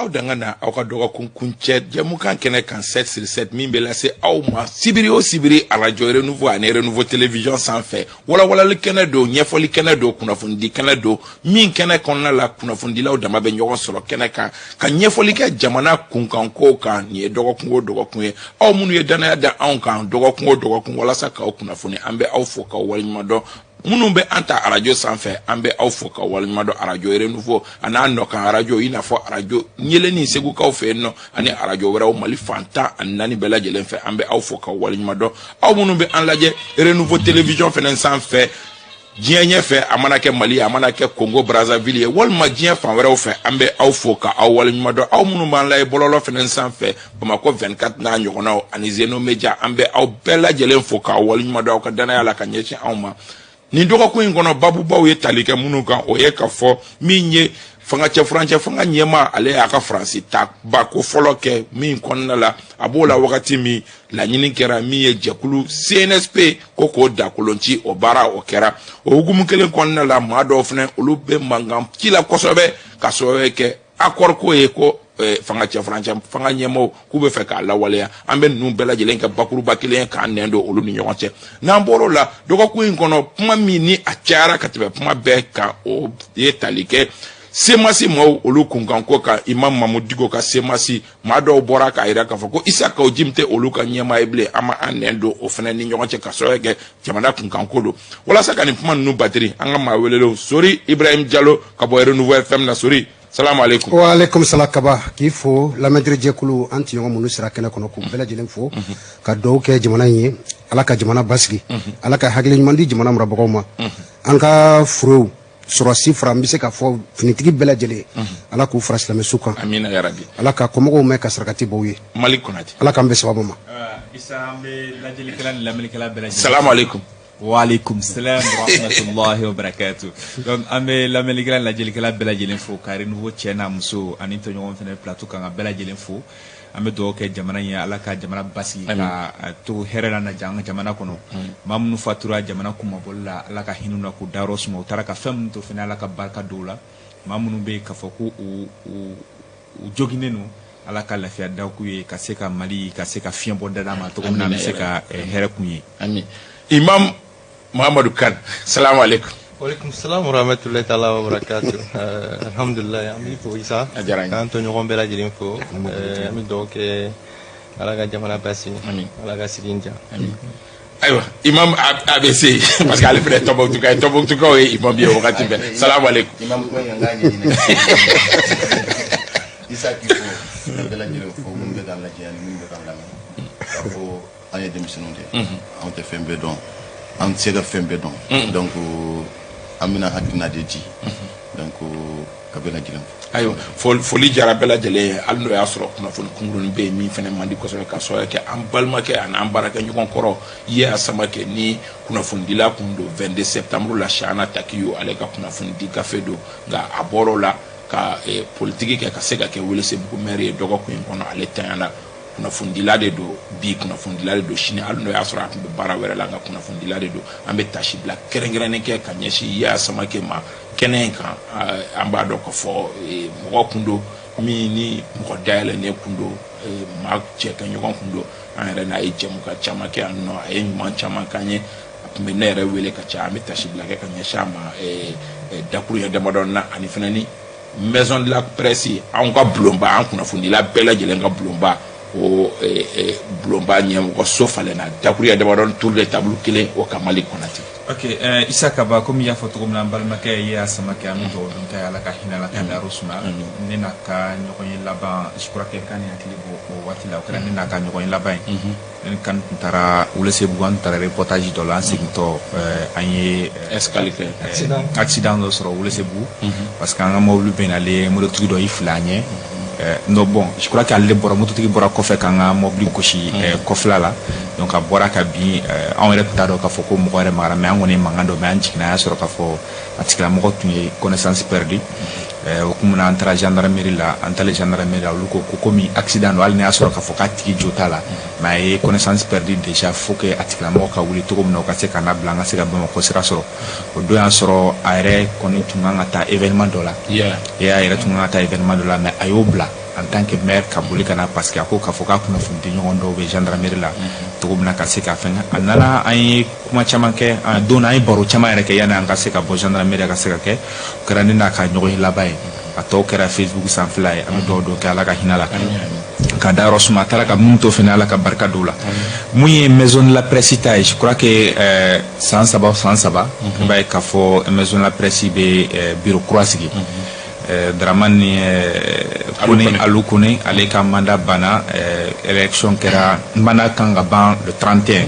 Aw danga na aw ka dɔgɔkun kuncɛ jɛmukan kɛnɛ kan 7 sur 7 min bɛ lase aw ma sibiri o sibiri arajo Renouveau ani Renouveau télévision sanfɛ. Walawalali kɛnɛ don, ɲɛfɔli kɛnɛ don, kunnafonidi kɛnɛ don, min kɛnɛ kɔnɔna la kunnafonidilaw dama bɛ ɲɔgɔn sɔrɔ kɛnɛ kan ka ɲɛfɔli kɛ jamana kunkankow kan. Nin ye dɔgɔkun o dɔgɔkun ye. Aw minnu ye danaya da anw kan dɔgɔkun o dɔgɔkun walasa k'aw kunnafoni, an bɛ aw fo k'aw waleɲuman dɔn. Minnu bɛ an ta arajo sanfɛ, an bɛ aw fo ka waleɲuman dɔn. Arajo Renouveau a n'a nɔkan arajo, i n'a fɔ arajo Ɲeleni Segukaw fɛ yen nɔ, ani arajo wɛrɛw Mali fan 14 bɛɛ lajɛlen fɛ, an bɛ aw fo ka waleɲuman dɔn. Aw minnu bɛ an lajɛ Renouveau télévision fɛnɛ sanfɛ diɲɛ ɲɛfɛ, a mana kɛ Mali, a mana kɛ Congo Brazzaville ye, walima diɲɛ fan wɛrɛw fɛ, an bɛ aw fo ka aw waleɲuman dɔn. Aw minnu b'an lajɛ bɔlɔlɔ fɛnɛ sanfɛ, Bamakɔ 24 n'a ɲɔgɔnnaw ani Zeno Media, an bɛ aw bɛɛ lajɛlen fo k'aw waleɲuman dɔn aw ka danaya la ka ɲɛsin anw ma. Nin dɔgɔkun in kɔnɔ, babubaw ye tali kɛ minnu kan, o ye ka fɔ min ye fanga cɛ furancɛ fanga ɲɛmaa, ale y'a ka Faransi ta bako fɔlɔ kɛ min kɔnɔna la, a b'o la wagati min laɲini kɛra min ye jɛkulu CNSP ko k'o dakolon ci, o baara o kɛra. O hukumu kelen kɔnɔna la, maa dɔw fana, olu bɛ mankan ci la kosɛbɛ ka sababu kɛ accord ko ye, ko fanga cɛ furancɛ fanga ɲɛmaaw k'u bɛ fɛ k'a lawaleya. An bɛ ninnu bɛɛ lajɛlen kɛ bakuruba kelen ye k'an nɛn don olu ni ɲɔgɔn cɛ. N'an bɔr'o la, dɔgɔkun in kɔnɔ, kuma min ni a cayara ka tɛmɛ kuma bɛɛ kan, o ye tali kɛ CMAS maaw olu kunkanko kan. Imam Mamudu Diko ka CMAS maa dɔw bɔra k'a jira k'a fɔ ko Isa Kawu Jim tɛ olu ka ɲɛmaa ye bilen. An ma an nɛn don o fana ni ɲɔgɔn cɛ ka sababu kɛ jamana kunkanko don. Walasa ka nin kuma ninnu batiri, an ka maa welelenw, Sori Ibrahim Jalo ka bɔ Renouveau FM na. Sori, salamu aleykum. Wa aleykum salam. Kaba, k'i fo, lamɛntiri jɛkulu, an tɔɲɔgɔn minnu sira kɛnɛ kɔnɔ, k'u bɛɛ lajɛlen fo, ka dugawu kɛ jamana in ye. Ala ka jamana basigi, Ala ka hakili ɲuman di jamana marabagaw ma. An ka furew sɔrɔsi fara, n bɛ se k'a fɔ finitigi bɛɛ lajɛlen, Ala k'u fara silamɛsu kan. Amina yarabi. Ala ka kɔmɔgɔw mɛn ka sarakati bɔ u ye. Mali Konate. Ala k'an bɛn sababu ma. Isa, an bɛ lajɛlikɛla ni lamɛnnikɛla bɛɛ lajɛlen. Salamu aleykum. Waaleykum salam rahmatullahi wa barakatuh. Donc an bɛ lamɛnnikɛla ni lajɛlikɛla bɛɛ lajɛlen fo, ka Renouveau cɛ n'a muso ani tɔɲɔgɔn fana plateau kan, ka bɛɛ lajɛlen fo. An bɛ dugawu kɛ jamana in ye, Ala ka jamana basigi, ka to hɛrɛ la na an ka jamana kɔnɔ. Maa minnu fatura jamana kunmabɔli la, Ala ka hinɛ u na k'u dayɔrɔ suma. U taara ka fɛn minnu to fana, Ala ka barika don u la. Maa minnu bɛ yen k'a fɔ ko u joginnen don, Ala ka lafiya da k'u ye, ka se ka Mali ka se ka fiɲɛ bɔ dada ma cogo min na, an bɛ se ka hɛrɛ kun ye. Amin. Imam Muhammadu Kan, salamu aleykum. Waleykum salam wa rahmatullahi taala wa barakatuh. Alhamdulillah, an b'i fo Isa. A diyara n ye. K'an tɔɲɔgɔn bɛɛ lajɛlen fo. An bɛ dugawu kɛ, Ala ka jamana basigi. Amin. Ala ka sigi in diya. Amin. Ayiwa, Imam ABC, parce que ale fana ye Tɔnbɔkutuka ye, Tɔnbɔkutukaw ye imam ye wagati bɛɛ. Salamu aleykum. Imam ko in k'a ɲɛɲini. Isa, k'i fo, ka bɛɛ lajɛlen fo, minnu bɛ k'an lajɛ ani minnu bɛ k'an lamɛn. K'a fɔ an ye denmisɛnninw de ye. Anw tɛ fɛn bɛɛ dɔn. An tɛ se ka fɛn bɛɛ dɔn. Donc an bɛna hakilina de di. Donc ka bɛɛ lajɛlen fo. Ayiwa, foli jara bɛɛ lajɛlen ye, hali n'o y'a sɔrɔ kunnafoni kunkurunin bɛ yen min fana man di kosɛbɛ, ka sababu kɛ an balimakɛ ani an baarakɛ ɲɔgɔn kɔrɔ Yeya Samakɛ ni kunnafonidila kun don 22 septembre la, Shana Takiyo, ale ka kunnafonidi gafe don. Nka a bɔr'o la ka politiki kɛ ka se ka kɛ Welesebugu maire ye dɔgɔkun in kɔnɔ. Ale tanyana. Kunnafonidila de don bi, kunnafonidila de don sini, hali n'o y'a sɔrɔ a tun bɛ baara wɛrɛ la, nka kunnafonidila de don. An bɛ tasi bila kɛrɛnkɛrɛnnen kɛ ka ɲɛsin Yeya Samakɛ ma kɛnɛ in kan. An b'a dɔn k'a fɔ mɔgɔ kun don min ni mɔgɔ dayɛlɛnnen kun don, maa cɛ kɛ ɲɔgɔn kun don. An yɛrɛ n'a ye jɛmukan caman kɛ yan nɔ, a ye ɲuman caman k'an ye, a tun bɛ ne yɛrɛ wele ka caya. An bɛ tasi bila kɛ ka ɲɛsin a ma dakuruɲɛ damadɔ na, ani fana ni maison de la presse, anw ka bulonba, an kunnafonidila bɛɛ lajɛlen ka bulonba, o bulonba ɲɛmɔgɔ so falenna, dakuruɲɛ damadɔ, tour de table kelen o ka Mali Konate. Ok, Isa Kaba, komi i y'a fɔ cogo min na, an balimakɛ Yeya Samakɛ, an bɛ dugawu don kɛ, Ala ka hinɛ la ka dayɔrɔ suma. Ne n'a ka ɲɔgɔn ye laban, je crois que kan ni hakili b'o o waati la, o kɛra ne n'a ka ɲɔgɔn ye laban ye. Ne ni kan tun taara Welesebugu, an taara reportage dɔ la, an segintɔ, an ye escale kɛ. Accident dɔ sɔrɔ Welesebugu, parce que an ka mobili bɛnnalen, mototigi dɔ y'i fili an ɲɛ. Non, bon, je crois que ale bɔra, mototigi bɔra kɔfɛ k'an ka mobili gosi kɔfɛla la. Donc a bɔra ka bin, anw yɛrɛ tun t'a dɔn k'a fɔ ko mɔgɔ yɛrɛ magara, mais an kɔni ye mankan dɔ mɛn, an jiginna, an y'a sɔrɔ k'a fɔ a tigilamɔgɔ tun ye connaissance perdue. O kun na, an taara gendarmerie la. An taalen gendarmerie la, olu ko ko komi accident don, hali n'a y'a sɔrɔ k'a fɔ k'a tigi jo t'a la, mais a ye connaissance perdue déjà, faut que a tigilamɔgɔ ka wuli cogo min na, o ka se ka na bila, an ka se ka Bamakɔ sira sɔrɔ. O don y'a sɔrɔ a yɛrɛ kɔni tun kan ka taa événement dɔ la. E a yɛrɛ tun kan ka taa événement dɔ la, mais a y'o bila. en tant que maire ka boli ka na, parce que a ko k'a fɔ k'a kunnafoni di ɲɔgɔn dɔw bɛ gendarmerie la cogo min na ka se ka fɛn. A nana, an ye kuma caman kɛ don na, an ye baro caman yɛrɛ kɛ yanni an ka se ka bɔ gendarmerie ka se ka kɛ. O kɛra ne n'a ka ɲɔgɔn ye laban ye. A tɔw kɛra Facebook sanfɛla ye. An bɛ dugawu dɔ kɛ, Ala ka hinɛ la ka da yɔrɔ suma. A taara ka mun to fɛnɛ, Ala ka barika don la. Mun ye Maison de la Presse ta ye, je crois que san 3, san 3, i b'a ye k'a fɔ Maison de la Presse bɛ bureau kura sigi. Dramane Kone, Alu Kone, ale ka mandat banna, élection kɛra. Mandat kan ka ban le 31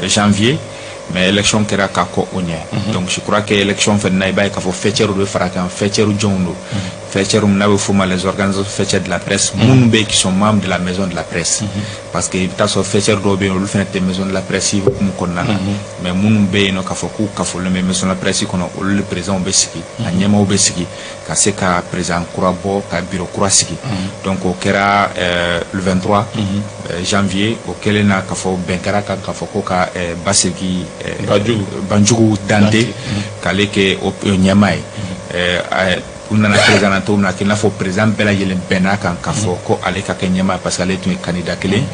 janvier, mais élection kɛra ka kɔ o ɲɛ. Donc je crois que élection fɛnɛ na, i b'a ye k'a fɔ faîtières bɛ fara kan. Faîtières jɔnw don? Faîtières n'a bɛ f'o ma les organisations faîtières de la presse, minnu bɛ yen qui sont membres de la Maison de la Presse, parce que i bɛ taa sɔrɔ faîtières dɔw bɛ yen, olu fɛnɛ tɛ Maison de la Presse hukumu kɔnɔna na, mais minnu bɛ yen nɔ k'a fɔ k'u kafolen bɛ Maison de la Presse kɔnɔ, olu le président bɛ sigi, a ɲɛmaaw bɛ sigi ka se ka président kura bɔ, ka bureau kura sigi. Donc o kɛra le 23 janvier. O kɛlen na k'a fɔ bɛn kɛra kan k'a fɔ ko ka Basiriki Banjugu Dante k'ale kɛ o ɲɛmaa ye. U nana président na cogo min na, k'i n'a fɔ président bɛɛ lajɛlen bɛnn'a kan k'a fɔ ko ale ka kɛ ɲɛmaa, parce que ale tun ye candidat kelen.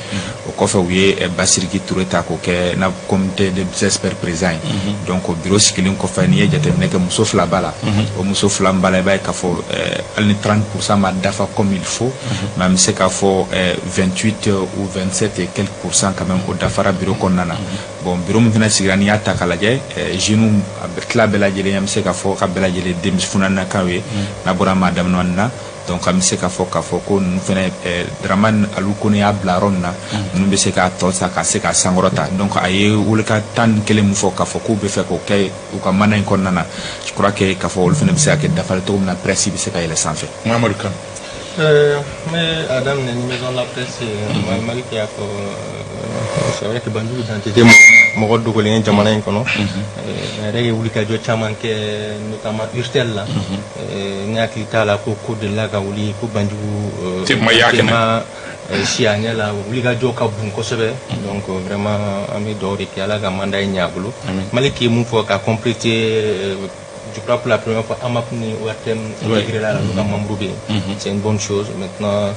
O kɔfɛ, u ye Basiriki Ture ta k'o kɛ na comité des experts président ye. Donc o bureau sigilen kɔfɛ, n'i ye jateminɛ kɛ, muso fila b'a la. O muso fila min b'a la, i b'a ye k'a fɔ hali ni 30 % ma dafa comme il faut, mais an bɛ se k'a fɔ 28 ou 27 et quelques pourcents quand même, o dafara bureau kɔnɔna na. Bon, bureau min fana sigira, n'i y'a ta k'a lajɛ, jeunes a bɛ tila bɛɛ lajɛlen, an bɛ se k'a fɔ ka bɛɛ lajɛlen denmisɛn funaninakaw ye n'a bɔra maa damadamanin na. Donc an bɛ se k'a fɔ ko ninnu fɛnɛ, Dramane Alu Kone y'a bila yɔrɔ min na, ninnu bɛ se k'a tɔ ta ka se k'a sankɔrɔta. Donc a ye welekan 11 min fɔ k'a fɔ k'u bɛ fɛ k'o kɛ u ka mana in kɔnɔna na, je crois que k'a fɔ olu fɛnɛ bɛ se ka kɛ dafali cogo min na, presse bɛ se ka yɛlɛ sanfɛ. Mamadou Kane. N bɛ a daminɛ ni Maison de la Presse ye. Malik y'a fɔ, c'est vrai que Banjugu Dante tɛ mɔgɔ dogolen ye jamana in kɔnɔ. A yɛrɛ ye wulikajɔ caman kɛ, notamment URTEL la. Ne hakili t'a la ko ko delila ka wuli ko Banjugu Tɛ ma y'a kɛnɛ. Ma si a ɲɛ la. Wulikajɔ ka bon kosɛbɛ. Donc vraiment, an bɛ dugawu de kɛ, Ala ka mandat in ɲɛ a bolo. Malik ye mun fɔ ka compléter, je crois pour la première fois, AMAP ni ORTM intégré là, la membre bɛ yen. C'est une bonne chose. Maintenant,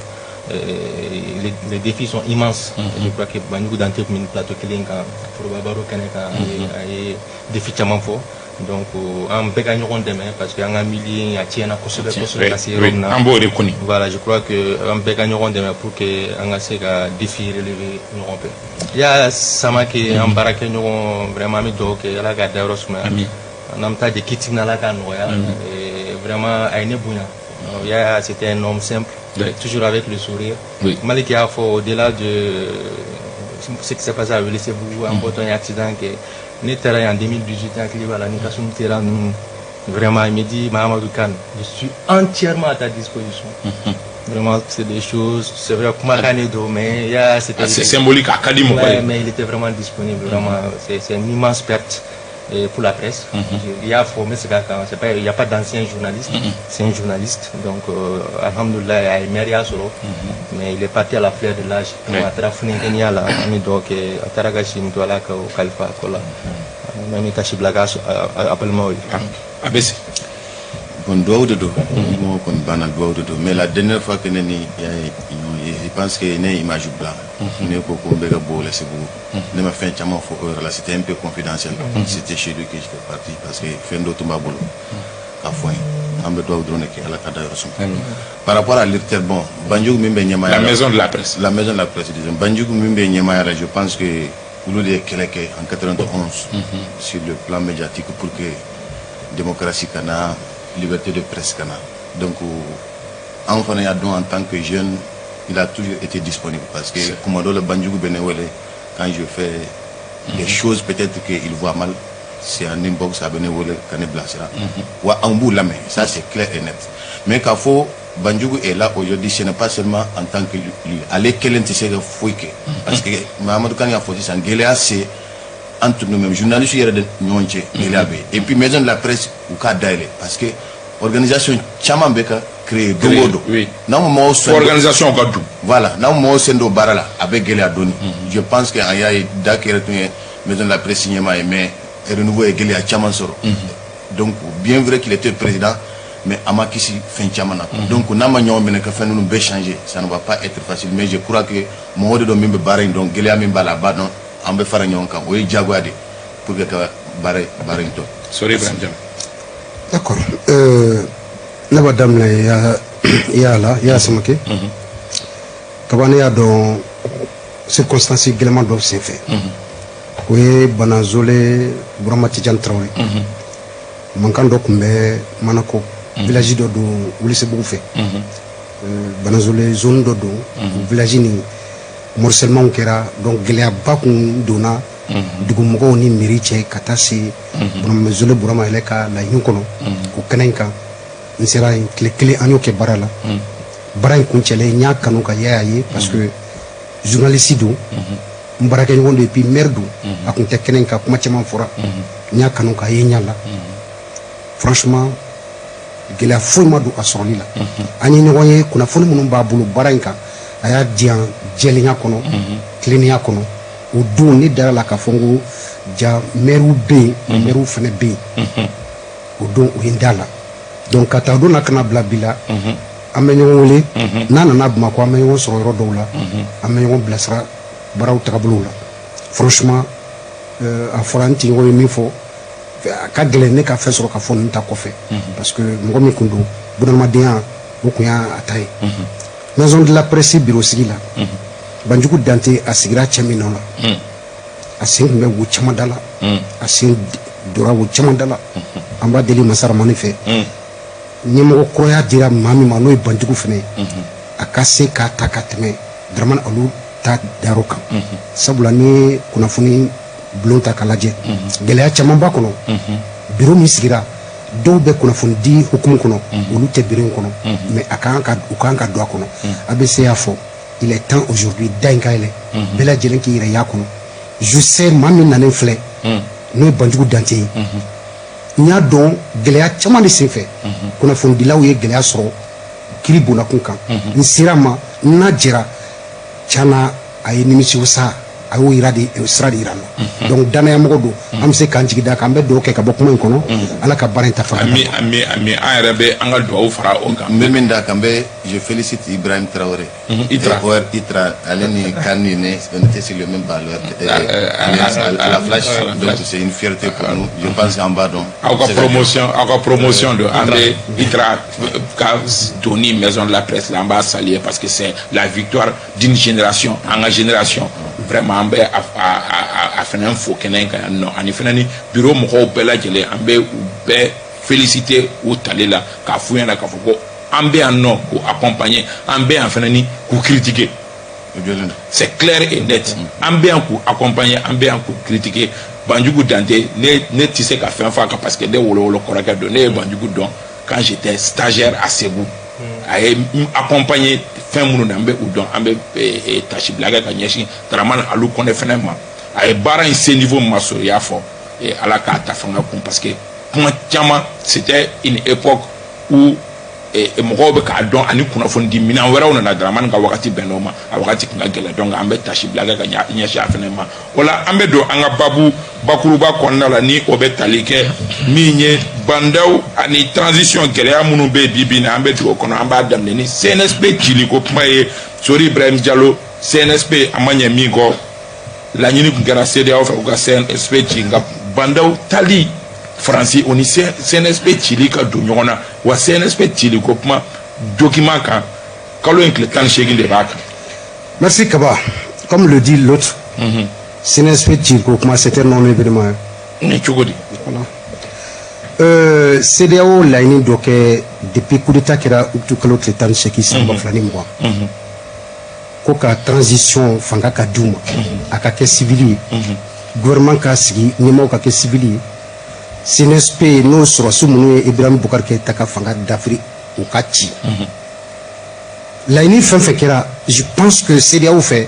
les défis sont immenses. Je crois que Banjugu Dante tun bɛ nin plateau kelen kan, foroba baro kɛnɛ kan, a ye défi caman fɔ. Donc an bɛɛ ka ɲɔgɔn dɛmɛ, parce que an ka milieu a tiɲɛna kosɛbɛ kosɛbɛ ka se yɔrɔ min na. An b'o de kɔni. Voilà, je crois que an bɛɛ ka ɲɔgɔn dɛmɛ pour que an ka se ka défi relever ɲɔgɔn fɛ. Ya Samake, an baarakɛ ɲɔgɔn, vraiment an bɛ dugawu kɛ, Ala k'a dayɔrɔ sumaya. N'an bɛ taa jɛ kiti min na, Ala k'a nɔgɔya. Vraiment, a ye ne bonya. Ya, c'était un homme simple, toujours avec le sourire. Malik y'a fɔ, au-delà de ce qui s'est passé à Welesebugu, an bɔtɔ ye accident kɛ, ne taara yen en 2018, hakili b'a la, ni Kasum Tera ninnu. Vraiment, il me dit: Mahamadou Kane, je suis entièrement à ta disposition. Vraiment, c'est des choses, c'est vrai, kumakan de don, mais ya, c'était C'est symbolique, a ka di mɔgɔ Ouais, ye. mais il était vraiment disponible. Vraiment, c'est une immense perte pour la presse. Il y a formé ce gars, c'est pas, il n'y a pas d'ancien journaliste, c'est un journaliste. Donc, alhamdoulilah, il a maire sɔrɔ, mais il est parti à la fleur de l'âge. Donc, a taara funankɛniya la, an bɛ dugawu kɛ, a taara ka si min to, Ala ka o kalifa a kɔ la. An bɛ tasi bila k'a a balimaw ye. A bɛ se. Bon, duwawu de don, mɔgɔ kɔni banna, duwawu de don. Mais la dernière fois que ne ni y'a ye ɲɔgɔn ye, je pense que ne ye image bila, ne ko ko n bɛ ka bɔ Welesebugu, ne ma fɛn caman fɔ o yɔrɔ la, c'était un peu confidentiel. C'était chez lui que j'étais parti, parce que fɛn dɔ tun b'a bolo ka fɔ n ye. An bɛ duwawu dɔrɔn de kɛ, Ala ka da yɔrɔ suma. Par rapport à l'URTEL, bon, Banjugu min bɛ ɲɛmaaya La la, Maison de la Presse. La Maison de la Presse, disons, Banjugu min bɛ ɲɛmaaya la, je pense que olu de ye kɛlɛ kɛ en 91 sur le plan médiatique pour que démocratie ka na, liberté de presse ka na. Donc an fana y'a dɔn, en tant que jeune, il a toujours été disponible, parce que kuma dɔ la, Banjugu bɛ ne wele quand je fais des choses peut-être qu'il voit mal, c'est un inbox, a bɛ ne wele ka ne bilasira wa an b'u lamɛn, ça c'est clair et net. Mais k'a fɔ Banjugu est là aujourd'hui, ce n'est pas seulement en tant que lui. Ale kelen tɛ se ka foyi kɛ, parce que Mahamadou Kane y'a fɔ sisan, gɛlɛya c'est entre nous-mêmes journalistes yɛrɛ de ɲɔgɔn cɛ, gɛlɛya bɛ yen. Et puis Maison de la Presse, u k'a dayɛlɛ, parce que organisation caman bɛ ka créer don o don. N'anw ma mɔgɔw Fo organisation ka dun. Voilà, n'anw mɔgɔw sen don baara la, a bɛ gɛlɛya dɔɔni. Je pense que an y'a ye, Dak yɛrɛ tun ye Maison de la Presse ɲɛmaa ye, mais Renouveau ye gɛlɛya caman sɔrɔ. Donc bien vrai qu'il était président, Mais an ma kisi fɛn caman na. Donc n'an ma ɲɔgɔn minɛ ka fɛn ninnu bɛɛ changer, ça ne va pas être facile. Mais je crois que mɔgɔ de don min bɛ baara in dɔn, gɛlɛya min b'a la, a b'a dɔn. An bɛ fara ɲɔgɔn kan, o ye diyagoya de pour que ka baara in tɔ. Sori Ibrahim Jalo. D'accord. Ne b'a daminɛ ya la ya Samake. Kaba, ne y'a dɔn circonstance gɛlɛman dɔ senfɛ. O ye Banazole Burama Tidiane Traoré. Mankan dɔ tun bɛ Manako. Village dɔ don Welesebugu fɛ. Banazole zone dɔ don. Village ni morcellement kɛra, donc gɛlɛyaba kun donna dugumɔgɔw ni mairie cɛ ka taa se Banazole Burama yɛrɛ ka laɲini kɔnɔ. O kɛnɛ in kan, n sera yen tile kelen, an y'o kɛ baara la. Baara in kuncɛlen, n y'a kanu ka y'a ye parce que journaliste don, n baarakɛɲɔgɔn don, et puis maire don. A kun tɛ kɛnɛ in kan, kuma caman fɔra. N y'a kanu k'a ye ɲɛ la. Franchement, gɛlɛya foyi ma don a sɔrɔli la. An ye ɲɔgɔn ye, kunnafoni minnu b'a bolo baara in kan, a y'a di yan jɛlenya kɔnɔ, tilennenya kɔnɔ. O don ne dara la k'a fɔ n ko ja maires bɛ yen, maires fana bɛ yen. O don, o ye n da la. Donc ka taa o don na ka na bila bi la, an bɛ ɲɔgɔn wele n'a nana Bamakɔ, an bɛ ɲɔgɔn sɔrɔ yɔrɔ dɔw la, an bɛ ɲɔgɔn bilasira baaraw tagabolow la. Franchement, a fɔra n tɛɲɔgɔn ye min fɔ, a ka gɛlɛn ne ka fɛn sɔrɔ ka fɔ ninnu ta kɔfɛ, parce que mɔgɔ min kun don, bunadamadenya, o kun y'a ta ye. Maison de la presse bureau sigi la, Banjugu Dante a sigira cɛ min nɔ la, a sen tun bɛ wo caman da la, a sen dora wo caman da la. An b'a deli masaramani fɛ, ɲɛmɔgɔ kɔrɔya dira maa min ma, n'o ye Banjugu fana ye, a ka se k'a ta ka tɛmɛ Dramane Alu ta dayɔrɔ kan. Sabula ni ye kunnafoni bulon ta k'a lajɛ, gɛlɛya caman b'a kɔnɔ. Bureau min sigira, dɔw bɛ kunnafoni di hukumu kɔnɔ, olu tɛ bureau in kɔnɔ, mais a kan ka u kan ka don a kɔnɔ. ABC y'a fɔ, il est temps aujourd'hui da in ka yɛlɛ, bɛɛ lajɛlen k'i yɛrɛ y'a kɔnɔ. Je sais, maa min nanen filɛ, n'o ye Banjugu Dante ye, n y'a dɔn gɛlɛya caman de senfɛ, kunnafonidilaw ye gɛlɛya sɔrɔ kiri bonnakun kan. N sera ma, n n'a jɛra tiɲɛna, a ye nimisiwasa, a y'o yira de, sira de yira n na. Donc danayamɔgɔ don, an bɛ se k'an jigi da kan. An bɛ dugawu kɛ ka bɔ kuma in kɔnɔ, Ala ka baara in ta fanga. Ami, ami, ami. An yɛrɛ bɛ an ka dugawu fara o kan. N bɛ min da kan, n bɛ, je félicite Ibrahim Traoré. Itra. OR Itra, ale ni Kani ne, on était sur le même ballon à la flash. Donc c'est une fierté pour nous, je pense qu'en bas donc. Aw ka promotion don. An bɛ Itra ka donni maison de la presse la, an b'a saluer parce que c'est la victoire d'une génération, an ka génération vraiment. An bɛ a fɛnɛ fo kɛnɛ in kan yan nɔ, ani fɛnɛ ni bureau mɔgɔw bɛɛ lajɛlen, an bɛ u bɛɛ féliciter u tali la, k'a f'u ɲɛna k'a fɔ ko an bɛ yan nɔ k'u accompagner, an bɛ yan fɛnɛ ni k'u critiquer. C'est clair et net, an bɛ yan k'u accompagner, an bɛ yan k'u critiquer. Banjugu Dante, ne tɛ se ka fɛn fɔ a kan parce que ne wolowolo kɔrɔkɛ don. Ne ye Banjugu dɔn quand j'étais stagiaire à Ségou. A ye n accompagner fɛn minnu na, n bɛ u dɔn. An bɛ tasibila kɛ ka ɲɛsin Dramane Alu Kɔnɛ fɛnɛ ma. A ye baara in se niveau min ma sɔrɔ, i y'a fɔ, Ala k'a ta fanga kun, parce que kuma caman, c'était une époque où mɔgɔw bɛ k'a dɔn ani kunnafoni di minɛn wɛrɛw nana. Dramane ka wagati bɛn n'o ma, a wagati tun ka gɛlɛn. Donc an bɛ tasibila kɛ ka ɲɛsin a fɛnɛ ma. O la, an bɛ don an ka babu bakuruba kɔnɔna la, ni o bɛ tali kɛ min ye, Bah N'Daw ani transition, gɛlɛya minnu bɛ yen bi bi in na, an bɛ don o kɔnɔ. An b'a daminɛ ni CNSP cili ko kuma ye. Sori Ibrahim Jalo, CNSP, a ma ɲɛ min kɔ, laɲini tun kɛra CEDEAO fɛ u ka CNSP ci, nka Bah N'Daw tali Faransi, o ni CNSP cili ka don ɲɔgɔn na wa? CNSP cili ko kuma document kan, kalo in tile 18 de b'a kan. Merci Kaba. Comme le dit l'autre, CNSP ci ko kuma, c'était non événement. Ni cogo di? Voilà. CEDEAO laɲini dɔ kɛ depuis coup d'état kɛra août kalo tile 18 san 2020, ko ka transition fanga ka d'u ma, a ka kɛ civil ye, gouvernement ka sigi, ɲɛmaaw ka kɛ civil ye, CNSP n'o sɔrɔsi minnu ye Ibrahim Boubacar Keïta ka fanga dafiri, u ka ci. Laɲini fɛn fɛn kɛra, je pense que CEDEAO fɛ,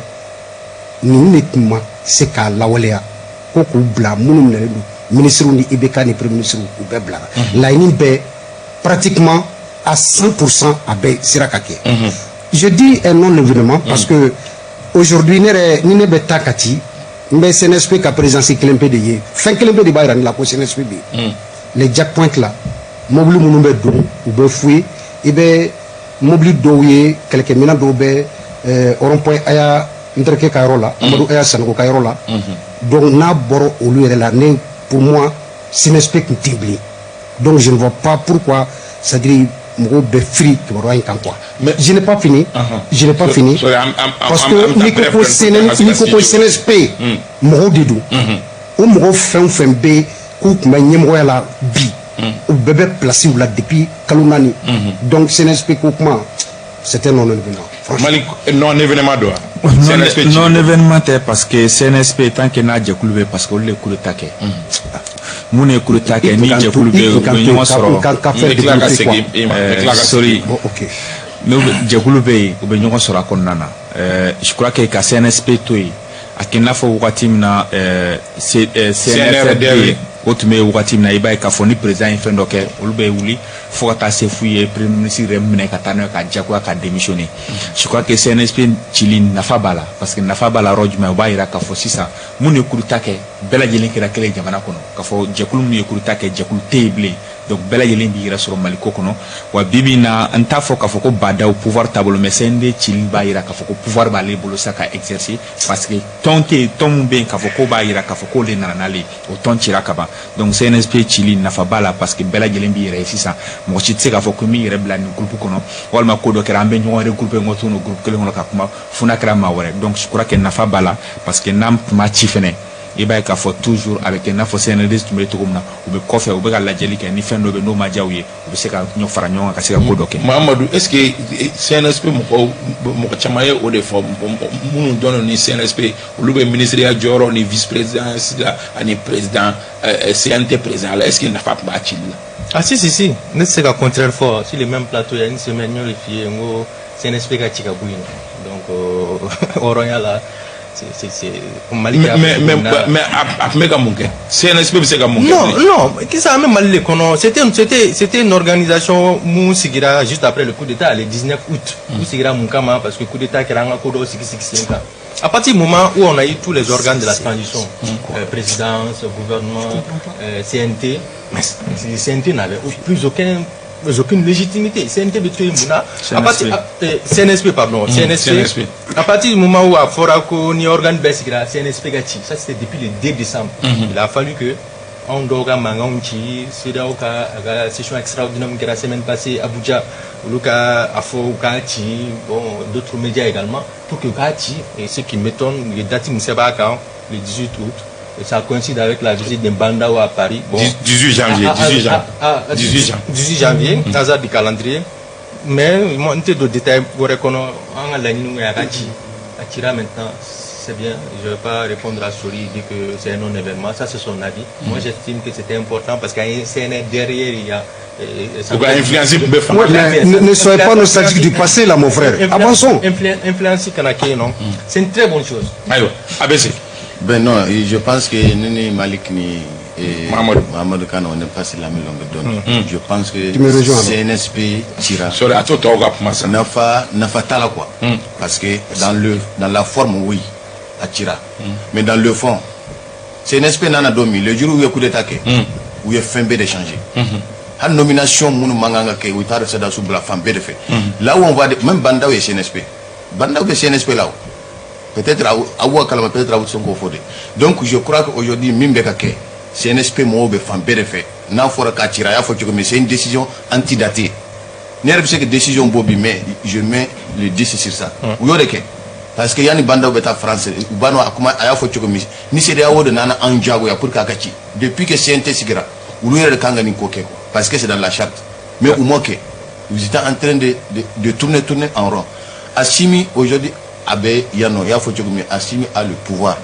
ninnu de tun ma se k'a lawaleya, ko k'u bila minnu minɛlen don, ministres ni IBK ni premier ministre, u bɛɛ bilara. Laɲini bɛɛ, pratiquement à 100%, a bɛɛ sera ka kɛ. Je dis un non événement parce que aujourd'hui, ne yɛrɛ ni ne bɛ taa Kati, n bɛ CNSP ka présidence kelen pe de ye. Fɛn kelen pe de b'a yira ne la ko CNSP bɛ yen, les jack points là. Mobili minnu bɛ don, u bɛ fouiller. I bɛ mobili dɔw ye, kɛlɛkɛminɛn dɔw bɛ rond point Aya n terikɛ ka yɔrɔ la, Amadu Aya Sanogo ka yɔrɔ la. Donc n'a bɔra olu yɛrɛ la, ne, pour moi, CNSP tun tɛ yen bilen. Donc je ne vois pas pourquoi, c'est à dire, mɔgɔw bɛ firi kibaruya in kan, quoi. Mais je n'ai pas fini, je n'ai pas fini, parce que n'i ko ko n'i ko ko CNSP mɔgɔw de don, o mɔgɔ fɛn o fɛn bɛ k'u tun bɛ ɲɛmɔgɔya la bi, u bɛɛ bɛ place la depuis kalo 4. Donc CNSP ko kuma, c'était non événement. Mali non événement don wa? CNSP non événement tɛ, parce que CNSP, tant que n'a jɛkulu bɛ, parce que olu de ye coup d'état kɛ. Mun ye coup d'état kɛ? Ni jɛkulu bɛ, u bɛ ɲɔgɔn sɔrɔ. N bɛ tila ka segin i ma, n bɛ tila ka Sorry, n'u jɛkulu bɛ yen, u bɛ ɲɔgɔn sɔrɔ a kɔnɔna na. Je crois que ka CNSP to yen, a kɛ i n'a fɔ wagati min na CNRD o tun bɛ yen wagati min na, i b'a ye k'a fɔ ni président ye fɛn dɔ kɛ, olu bɛ wuli fo ka taa se f'u ye premier ministre yɛrɛ minɛ ka taa n'a ye ka diyagoya ka démissionner. Je crois que CNSP cili, nafa b'a la, parce que nafa b'a la yɔrɔ jumɛn? O b'a yira k'a fɔ sisan, mun ye coup d'état kɛ, bɛɛ lajɛlen kɛra kelen jamana kɔnɔ, k'a fɔ jɛkulu min ye coup d'état kɛ, jɛkulu tɛ yen bilen. Donc bɛɛ lajɛlen b'i yɛrɛ sɔrɔ Maliko kɔnɔ. Wa bi bi in na, n t'a fɔ k'a fɔ ko Badaw pouvoir taabolo, mais CND cili b'a yira k'a fɔ ko pouvoir b'ale bolo sa ka exercer, parce que tɔn tɛ yen, tɔn min bɛ yen k'a fɔ ko b'a yira k'a fɔ k'o de nana n'ale ye, o tɔn cira ka ban. Donc CNSP cili, nafa b'a la, parce que bɛɛ lajɛlen b'i yɛrɛ ye sisan. Mɔgɔ si tɛ se k'a fɔ ko min yɛrɛ bila nin groupe kɔnɔ, walima ko dɔ kɛra, an bɛ ɲɔgɔn regrouper n ko to groupe kelen kɔnɔ ka kuma, fo n'a kɛra maa wɛrɛ. Donc je crois que nafa b'a la, parce que n'an tun ma ci fɛnɛ, i b'a ye k'a fɔ toujours a bɛ kɛ i n'a fɔ CNRD tun bɛ cogo min na, u bɛ kɔfɛ, u bɛ ka lajɛli kɛ. Ni fɛn dɔ bɛ n'o ma diya u ye, u bɛ se ka ɲɔ fara ɲɔgɔn kan ka se ka ko dɔ kɛ. Mahamadu, est ce que CNSP mɔgɔw, mɔgɔ caman ye o de fɔ, minnu dɔnnen ni CNSP, olu bɛ ministeriya jɔyɔrɔ ni vice présidence la ani président CNT président la, est ce que nafa tun b'a cili la? Ah si si si, ne tɛ se ka contraire fɔ. Sur le même plateau, il y a une semaine, n y'o de f'i ye, n ko CNSP ka ci ka bɔ yen nɔ. Donc hɔrɔnya la, c'est Mali. Mais a tun bɛ ka mun kɛ? CNSP bɛ se ka mun kɛ? Non non, kisa an bɛ Mali de kɔnɔ. C'était une organisation mun sigira juste après le coup d'état, le 19 août. U sigira mun kama? Parce que coup d'état kɛra, an ka ko dɔw sigi sigi sen kan. À partir du moment où on a eu tous les organes de la transition, présidence, gouvernement, CNT, mais CNT n'avait plus aucune légitimité. CNT bɛ to yen mun na? À partir CNSP, pardon, CNSP, CNSP. À partir du moment où a fɔra ko ni organe bɛɛ sigira, CNSP ka ci, ça c'était depuis le 2 décembre. Il a fallu que anw dɔw ka mankanw ci, CEDEAO ka a ka session extraordinaire min kɛra semaine passée Abuja, olu ka a fɔ u k'a ci, bon, d'autres médias également, pour que u k'a ci. Et ce qui m'étonne, u ye date min sɛbɛn a kan, le 18 août, et ça coïncide avec la visite de Bah N'Daw à Paris. Bon, 18 janvier, 18 janvier. Ah, ah, 18 janvier. 18 janvier, hasard du calendrier. Mais moi, n tɛ don détail wɛrɛ kɔnɔ, an ka laɲini ye a ka ci. A cira maintenant, c'est bien. Je ne vais pas répondre à Sori, dire que c'est un non-événement. Ça, c'est son avis. Moi, j'estime que c'était important parce qu'il y a un CNR derrière, il y a U ka influence tun bɛ fanga. Ouais, mais ne soyez pas nostalgique du passé là, mon frère. Avançons. Influence kana kɛ yen nɔ. C'est une très bonne chose. Ayiwa, ABC. Ben non, je pense que Nini Malik ni et Mahamadou. Mahamadou Kane, on n'est pas sur la même longueur d'onde. Je pense que Tu me rejoins, alors. CNSP cira. Sori, a to tɔw ka kuma sa. Nafa nafa t'a la, quoi. Parce que dans la forme, oui, a cira. Mais dans le fond, CNSP nana don min, le jour où u ye coup d'état kɛ, u ye fɛn bɛɛ de changer. Hali nomination minnu man kan ka kɛ, u taara sɔrɔdasiw bila fan bɛɛ de fɛ. Là où on va, même Bah N'Daw ye CNSP. Bah N'Daw bɛ CNSP la o. Peut-être aw b'o kalama, peut-être aw tɛ sɔn k'o fɔ de. Donc je crois que aujourd'hui, min bɛ ka kɛ, CNSP mɔgɔw bɛ fan bɛɛ de fɛ. N'a fɔra k'a cira, a y'a fɔ cogo min, c'est une décision antidatée. Ne yɛrɛ bɛ se ka décision bɔ bi, mais je mets le 10 sur ça. U y'o de kɛ. Parce que yanni Bah N'Daw bɛ taa France, u b'a dɔn a kuma a y'a fɔ cogo min, ni CEDEAO de nana an diyagoya pour k'a ka ci. Depuis que CNT sigira, olu yɛrɛ de kan ka nin ko kɛ, quoi. Parce que c'est dans la charte. Mais u m'o kɛ. Ils étaient en train de tourner, tourner en rond. Assimi, aujourd'hui, a bɛ yan nɔ, i y'a fɔ cogo min, Assimi a le pouvoir.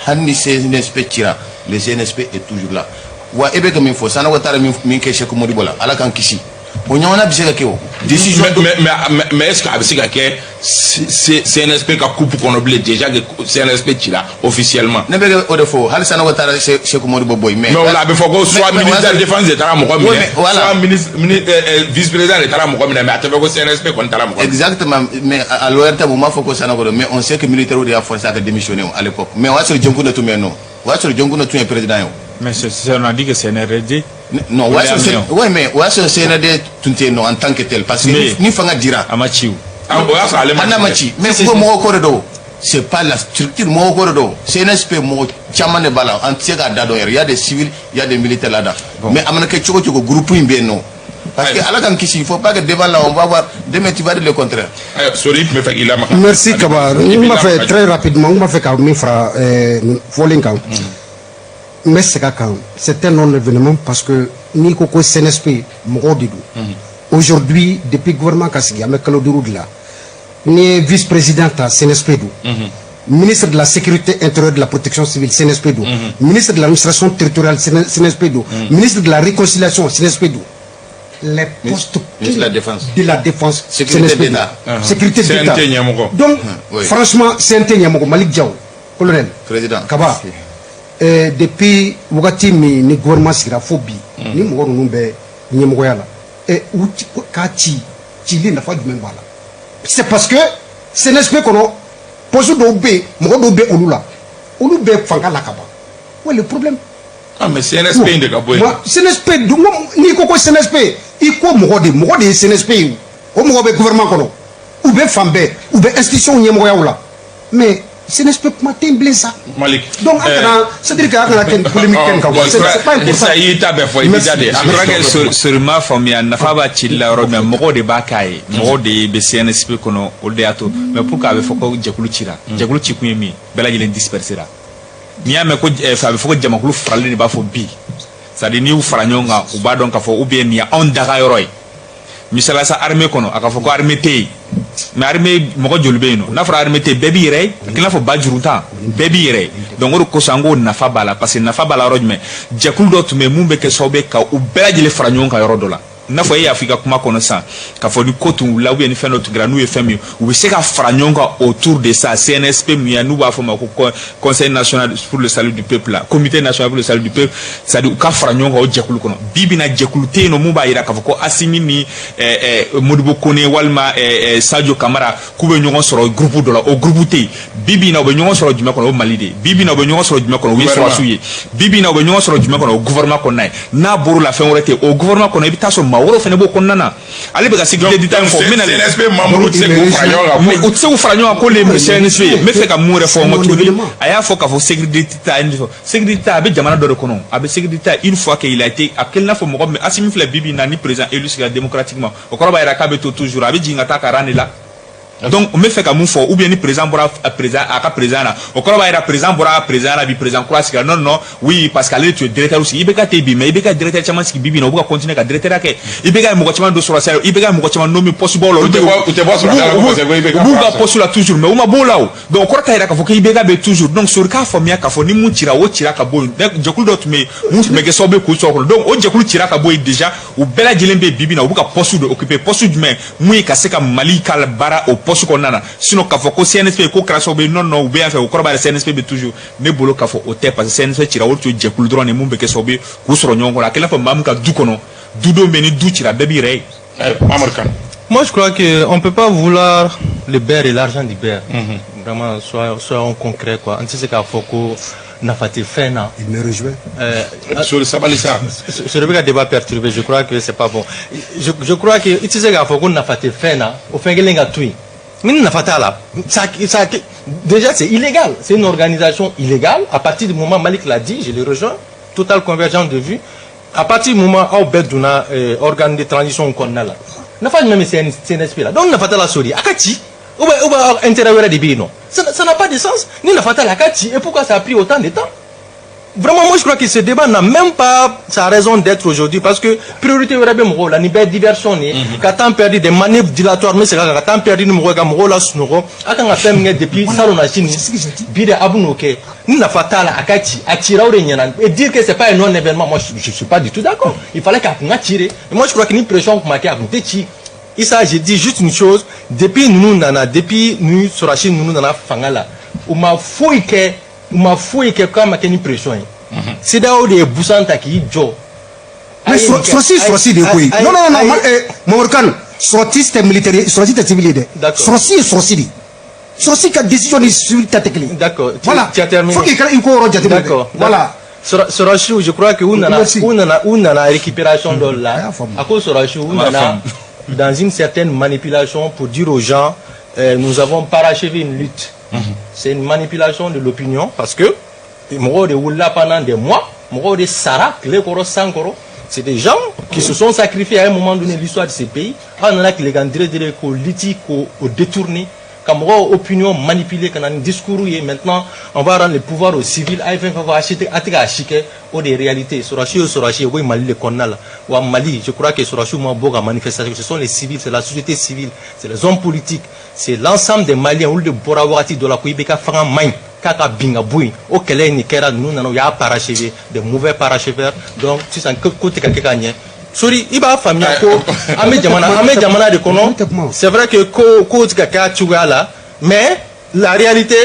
Hali ni CNSP cira, le CNSP est toujours là. Wa e bɛ ka min fɔ, Sanogo taara min kɛ Seko Modibo la, Ala k'an kisi. O ɲɔgɔnna bɛ se ka kɛ o. Décision Mais est ce que a bɛ se ka kɛ CNSP ka coupe kɔnɔ bilen, déjà que CNSP cira officiellement? Ne bɛ ka o de fɔ, hali Sanogo taara Seko Modibo bɔ yen, mais Mais o la, a bɛ fɔ ko soit mais ministre de la défense de taara mɔgɔ Oui, minɛ, mais voilà. soit ministre vice président de taara mɔgɔ minɛ, mais a tɛ fɔ ko CNSP kɔni taara mɔgɔ minɛ. Exactement, mais à l'ORTM, u m'a fɔ ko Sanogo don, mais on sait que militaire de y'a forcé à ka démissionner à l'époque. Mais o y'a sɔrɔ Dioncounda tun bɛ yen nɔ, o y'a sɔrɔ Dioncounda tun ye président ye o. Mais on a dit que c'est NRD. Non, o y'a sɔrɔ, ouais, mais o y'a sɔrɔ CNRD tun tɛ yen nɔ en tant que tel, parce que ni fanga dira. A ma ci o. O y'a sɔrɔ ale ma ci. A ma ci, mais fo mɔgɔw ko de don. C'est pas la structure, mɔgɔw ko de don. CNSP, mɔgɔ caman de b'a la, an tɛ se k'a da dɔn yɛrɛ. Il y a des civils, il y a des militaires là-dedans. Mais a mana kɛ cogo cogo, groupe in bɛ yen nɔ. Parce que Ala k'an kisi, il faut pas que devant là, on va voir demain, tu vas dire le contraire. Sori, i tun bɛ fɛ k'i lamaga. Merci Kaba. N b'a fɛ très rapidement, n b'a fɛ ka min fara fɔlen kan. N bɛ segin a kan, c'est un non événement, parce que n'i ko ko CNSP, mɔgɔw de don. Aujourd'hui, depuis gouvernement ka sigi, an bɛ kalo 5 de la. N'i ye vice président ta, CNSP don. Ministre de la Sécurité intérieure, de la Protection civile, CNSP don. Ministre de l'Administration territoriale, CNSP don. Ministre de la Réconciliation, CNSP don. Les postes Ministre de la Défense. De la Défense. Sécurité d'État. Sécurité d'État. CNT ɲɛmɔgɔ. Donc, franchement, CNT ɲɛmɔgɔ, Malick Diaw, colonel. Président. Kaba. Depuis wagati min ni gouvernement sigira fo bi, ni mɔgɔ ninnu bɛ ɲɛmɔgɔya la, u k'a ci, cili nafa jumɛn b'a la? C'est parce que CNSP kɔnɔ, poste dɔw bɛ yen, mɔgɔ dɔw bɛ olu la, olu bɛ fanga la ka ban. Où est le problème? Ah, mais CNSP in de ka bɔ yen. CNSP dun, n'i ko ko CNSP, i ko mɔgɔ de, mɔgɔ de ye CNSP ye. O mɔgɔ bɛ gouvernement kɔnɔ, u bɛ fan bɛɛ, u bɛ institution ɲɛmɔgɔyaw la, mais CNSP kuma tɛ yen bilen sa. Malik. Donc an kana, c'est à dire que an kana kɛ nin polémique kɛ nin kan quoi. C'est pas important. Isa, i y'i ta bɛɛ fɔ, i b'i da de. Je crois que Sori m'a faamuya, nafa b'a cili la yɔrɔ min, mɔgɔw de b'a k'a ye, mɔgɔw de bɛ CNSP kɔnɔ, olu de y'a to. Mais pour que a bɛ fɔ ko jɛkulu cira, jɛkulu ci kun ye min ye, bɛɛ lajɛlen dispersé ra. N'i y'a mɛn ko a bɛ fɔ ko jamakulu faralen de b'a fɔ bi, c'est à dire n'i y'u fara ɲɔgɔn kan, u b'a dɔn k'a fɔ ou bien nin ye anw daga yɔrɔ ye. Misaliya sa, armée kɔnɔ, a ka fɔ ko armée tɛ yen, mais armée mɔgɔ joli bɛ yen nɔ? N'a fɔra armée tɛ yen, bɛɛ b'i yɛrɛ ye, a k'i n'a fɔ ba juru tan, bɛɛ b'i yɛrɛ ye. Donc o de kosɔn an k'o nafa b'a la, parce que nafa b'a la yɔrɔ jumɛn? Jɛkulu dɔ tun bɛ yen mun bɛ kɛ sababu ye ka u bɛɛ lajɛlen fara ɲɔgɔn kan yɔrɔ dɔ la. N'a fɔ e y'a fɔ i ka kuma kɔnɔ sisan k'a fɔ ni ko tun wulila ou bien ni fɛn dɔ tun kɛra, n'u ye fɛn min ye, u bɛ se ka fara ɲɔgɔn kan autour de ça. CNSP min ye, n'u b'a fɔ o ma ko Conseil national pour le salut du peuple la, Comité national pour le salut du peuple, c'est à dire u ka fara ɲɔgɔn kan o jɛkulu kɔnɔ. Bi bi in na, jɛkulu tɛ yen nɔ mun b'a jira k'a fɔ ko Asimi ni Modibo Kone walima Sadio Kamara k'u bɛ ɲɔgɔn sɔrɔ groupe dɔ la. O groupe tɛ yen bi bi in na. U bɛ ɲɔgɔn sɔrɔ jumɛn kɔnɔ? O Mali de ye. Bi bi in na, u bɛ ɲɔgɔn sɔrɔ jumɛn kɔnɔ? O ye sɔrɔdasiw ye. Bi bi in na, u bɛ ɲɔgɔn sɔrɔ jumɛn kɔnɔ? O gouvernement kɔnɔna ye. N'a bɔr'o la, fɛn wɛrɛ tɛ yen. O gouvernement kɔnɔ, i bɛ taa sɔrɔ maa wɛrɛw fana b'o kɔnɔna na. Ale bɛ ka sécurité d'État in fɔ, n bɛna CNSP membre tɛ se k'u fara ɲɔgɔn kan. Mais u tɛ se k'u fara ɲɔgɔn kan ko le CNSP. N bɛ fɛ ka mun yɛrɛ fɔ n ko tuguni, a y'a fɔ k'a fɔ sécurité d'État ye nin fɔ, sécurité d'État a bɛ jamana dɔ de kɔnɔ, a bɛ sécurité d'État une fois qu'il a été, a kɛlen n'a fɔ mɔgɔ min Asimi filɛ bi bi in na, ni président élu sigira démocratiquement, o kɔrɔ b'a jira k'a bɛ to toujours, a bɛ jigin ka taa ka rang de la. Donc n bɛ fɛ ka mun fɔ? Ou bien ni président bɔra président a ka président na, o kɔrɔ b'a jira président bɔra président la bi, président kura sigira? Non, non, oui, parce que ale de tun ye directeur sigi. IBK tɛ bi, mais IBK ye directeur caman sigi. Bi bi in na, u bɛ ka continuer ka directeur kɛ. IBK ye mɔgɔ caman don sɔrɔsiya la, IBK ye mɔgɔ caman nommé poste baw la. U tɛ bɔ sɔrɔsiya la parce que IBK U b'u ka poste la toujours, mais u ma b'o la o. Donc o kɔrɔ t'a jira k'a fɔ ko IBK bɛ toujours. Donc Sori k'a faamuya k'a fɔ ni mun cira, o cira ka bɔ yen. Jɛkulu dɔ tun bɛ yen mun tun bɛ kɛ sababu ye k'u sɔrɔ kɔnɔ. Donc o jɛkulu cira ka bɔ yen déjà, u bɛɛ lajɛlen bɛ bi bi in na, u bɛ ka poste de occuper. Poste jumɛn? Mun ye ka se ka Mali ka baara o poste kɔnɔna na. Sinon k'a fɔ ko CNSP ko kɛra sababu ye, non, non, u bɛ yan fɛ, o kɔrɔ b'a jira CNSP bɛ toujours. Ne bolo k'a fɔ o tɛ, parce que CNSP cira, o tun ye jɛkulu dɔrɔn de mun bɛ kɛ sababu ye k'u sɔrɔ ɲɔgɔn kɔrɔ. A kɛlen fɔ maa min ka du kɔnɔ, dudenw bɛ, ni du cira, bɛɛ b'i yɛrɛ ye. Mamadou Kane. Moi, je crois qu'on ne peut pas vouloir le beurre et l'argent du beurre. Vraiment, soyons concrets, quoi. An tɛ se k'a fɔ ko nafa tɛ fɛn na. Il me rejoint. Sori, sabali sa. Sori bɛ ka débat perturbé, je crois que c'est pas bon. Je crois que i tɛ se k'a fɔ ko nafa tɛ fɛn na, o fɛn kelen ka to yen. Ni nafa t'a la, ça, déjà c'est illégal. C'est une organisation illégale. À partir du moment, Malik l'a dit, je le rejoins, totale convergence de vue. À partir du moment aw bɛɛ donna organe de transition kɔnɔna la, nafa jumɛn bɛ CNSP la? Donc nafa t'a la, Sori, a ka ci. Ou bien intérêt wɛrɛ de bɛ yen nɔ. Ça n'a pas de sens. Ni nafa t'a la, a ka ci. Et pourquoi ça a pris autant de temps? Vraiment, moi je crois que ce débat n'a même pas sa raison d'être aujourd'hui, parce que priorité wɛrɛ bɛ mɔgɔw la. Nin bɛɛ diversion de ye, ka temps perdu, des manœuvres dilatoires. N bɛ segin a kan, ka temps perdu ni mɔgɔ ye, ka mɔgɔw la sunɔgɔ. A kan ka fɛn min kɛ depuis salon na sini, bi de a bɛ n'o kɛ. Ni nafa t'a la, a ka ci. A cira, o de ɲɛna. Et dire que c'est pas un non événement, moi je suis pas du tout d'accord. Il fallait k'a kun ka ci de. Et moi je crois que ni pression kun ma kɛ, a kun tɛ ci. Issa, j'ai dit juste une chose: depuis ninnu nana, depuis ni sɔrɔdasi ninnu nana fanga la, u ma foyi kɛ, u ma foyi kɛ k'a ma kɛ ni pression ye. CEDEAO de ye busan ta k'i jɔ. Mais sɔrɔsi, sɔrɔsi de ye koyi. Non, non, non, Mamadou Kane, sɔrɔsi tɛ militaire ye, sɔrɔsi tɛ civil ye dɛ. Sɔrɔsi ye sɔrɔsi de ye. Sɔrɔsi ka décision ni civil ta tɛ kelen. D'accord. Voilà. Tu as terminé. Faut k'i ka i ko yɔrɔ jateminɛ. D'accord. Voilà. Sɔrɔsiw, je crois que u nana Merci. u nana récupération dɔ A la. Y'a faamu. A ko sɔrɔsiw u M'a nana faamu. Dans une certaine manipulation pour dire aux gens nous avons parachevé une lutte. C'est une manipulation de l'opinion parce que mɔgɔw de wulila pendant des mois, mɔgɔw de sara tile kɔrɔ, san kɔrɔ. C'est des gens qui se sont sacrifiés à un moment donné de l'histoire de ces pays. Aw nana tilegan dire dire k'o lutte k'o o détourner, ka mɔgɔw opinion manipuler, ka na ni discours ye: maintenant on va rendre le pouvoir aux civils. A ye fɛn fɛn fɔ, a si tɛ, a tɛ k'a si kɛ. O de ye réalité. Sɔrɔsi ye sɔrɔsi ye, o bɛ Mali de kɔnɔna la wa. Mali, je crois que sɔrɔsiw ma bɔ ka manifestation. Ce sont les civils, c'est la société civile, c'est les hommes politiques, c'est l'ensemble des Maliens. Olu de bɔra wagati dɔ la ko IBK fanga man ɲi, k'a ka bin ka bɔ yen. O kɛlɛ in de kɛra. Ninnu nana, u y'a parachever, des mauvais paracheveurs. Donc sisan ko ko tɛ ka kɛ ka ɲɛ. Sori, i b'a faamuya ko an bɛ jamana de kɔnɔ. C'est vrai que ko ko tɛ ka kɛ a cogoya la, mais la réalité,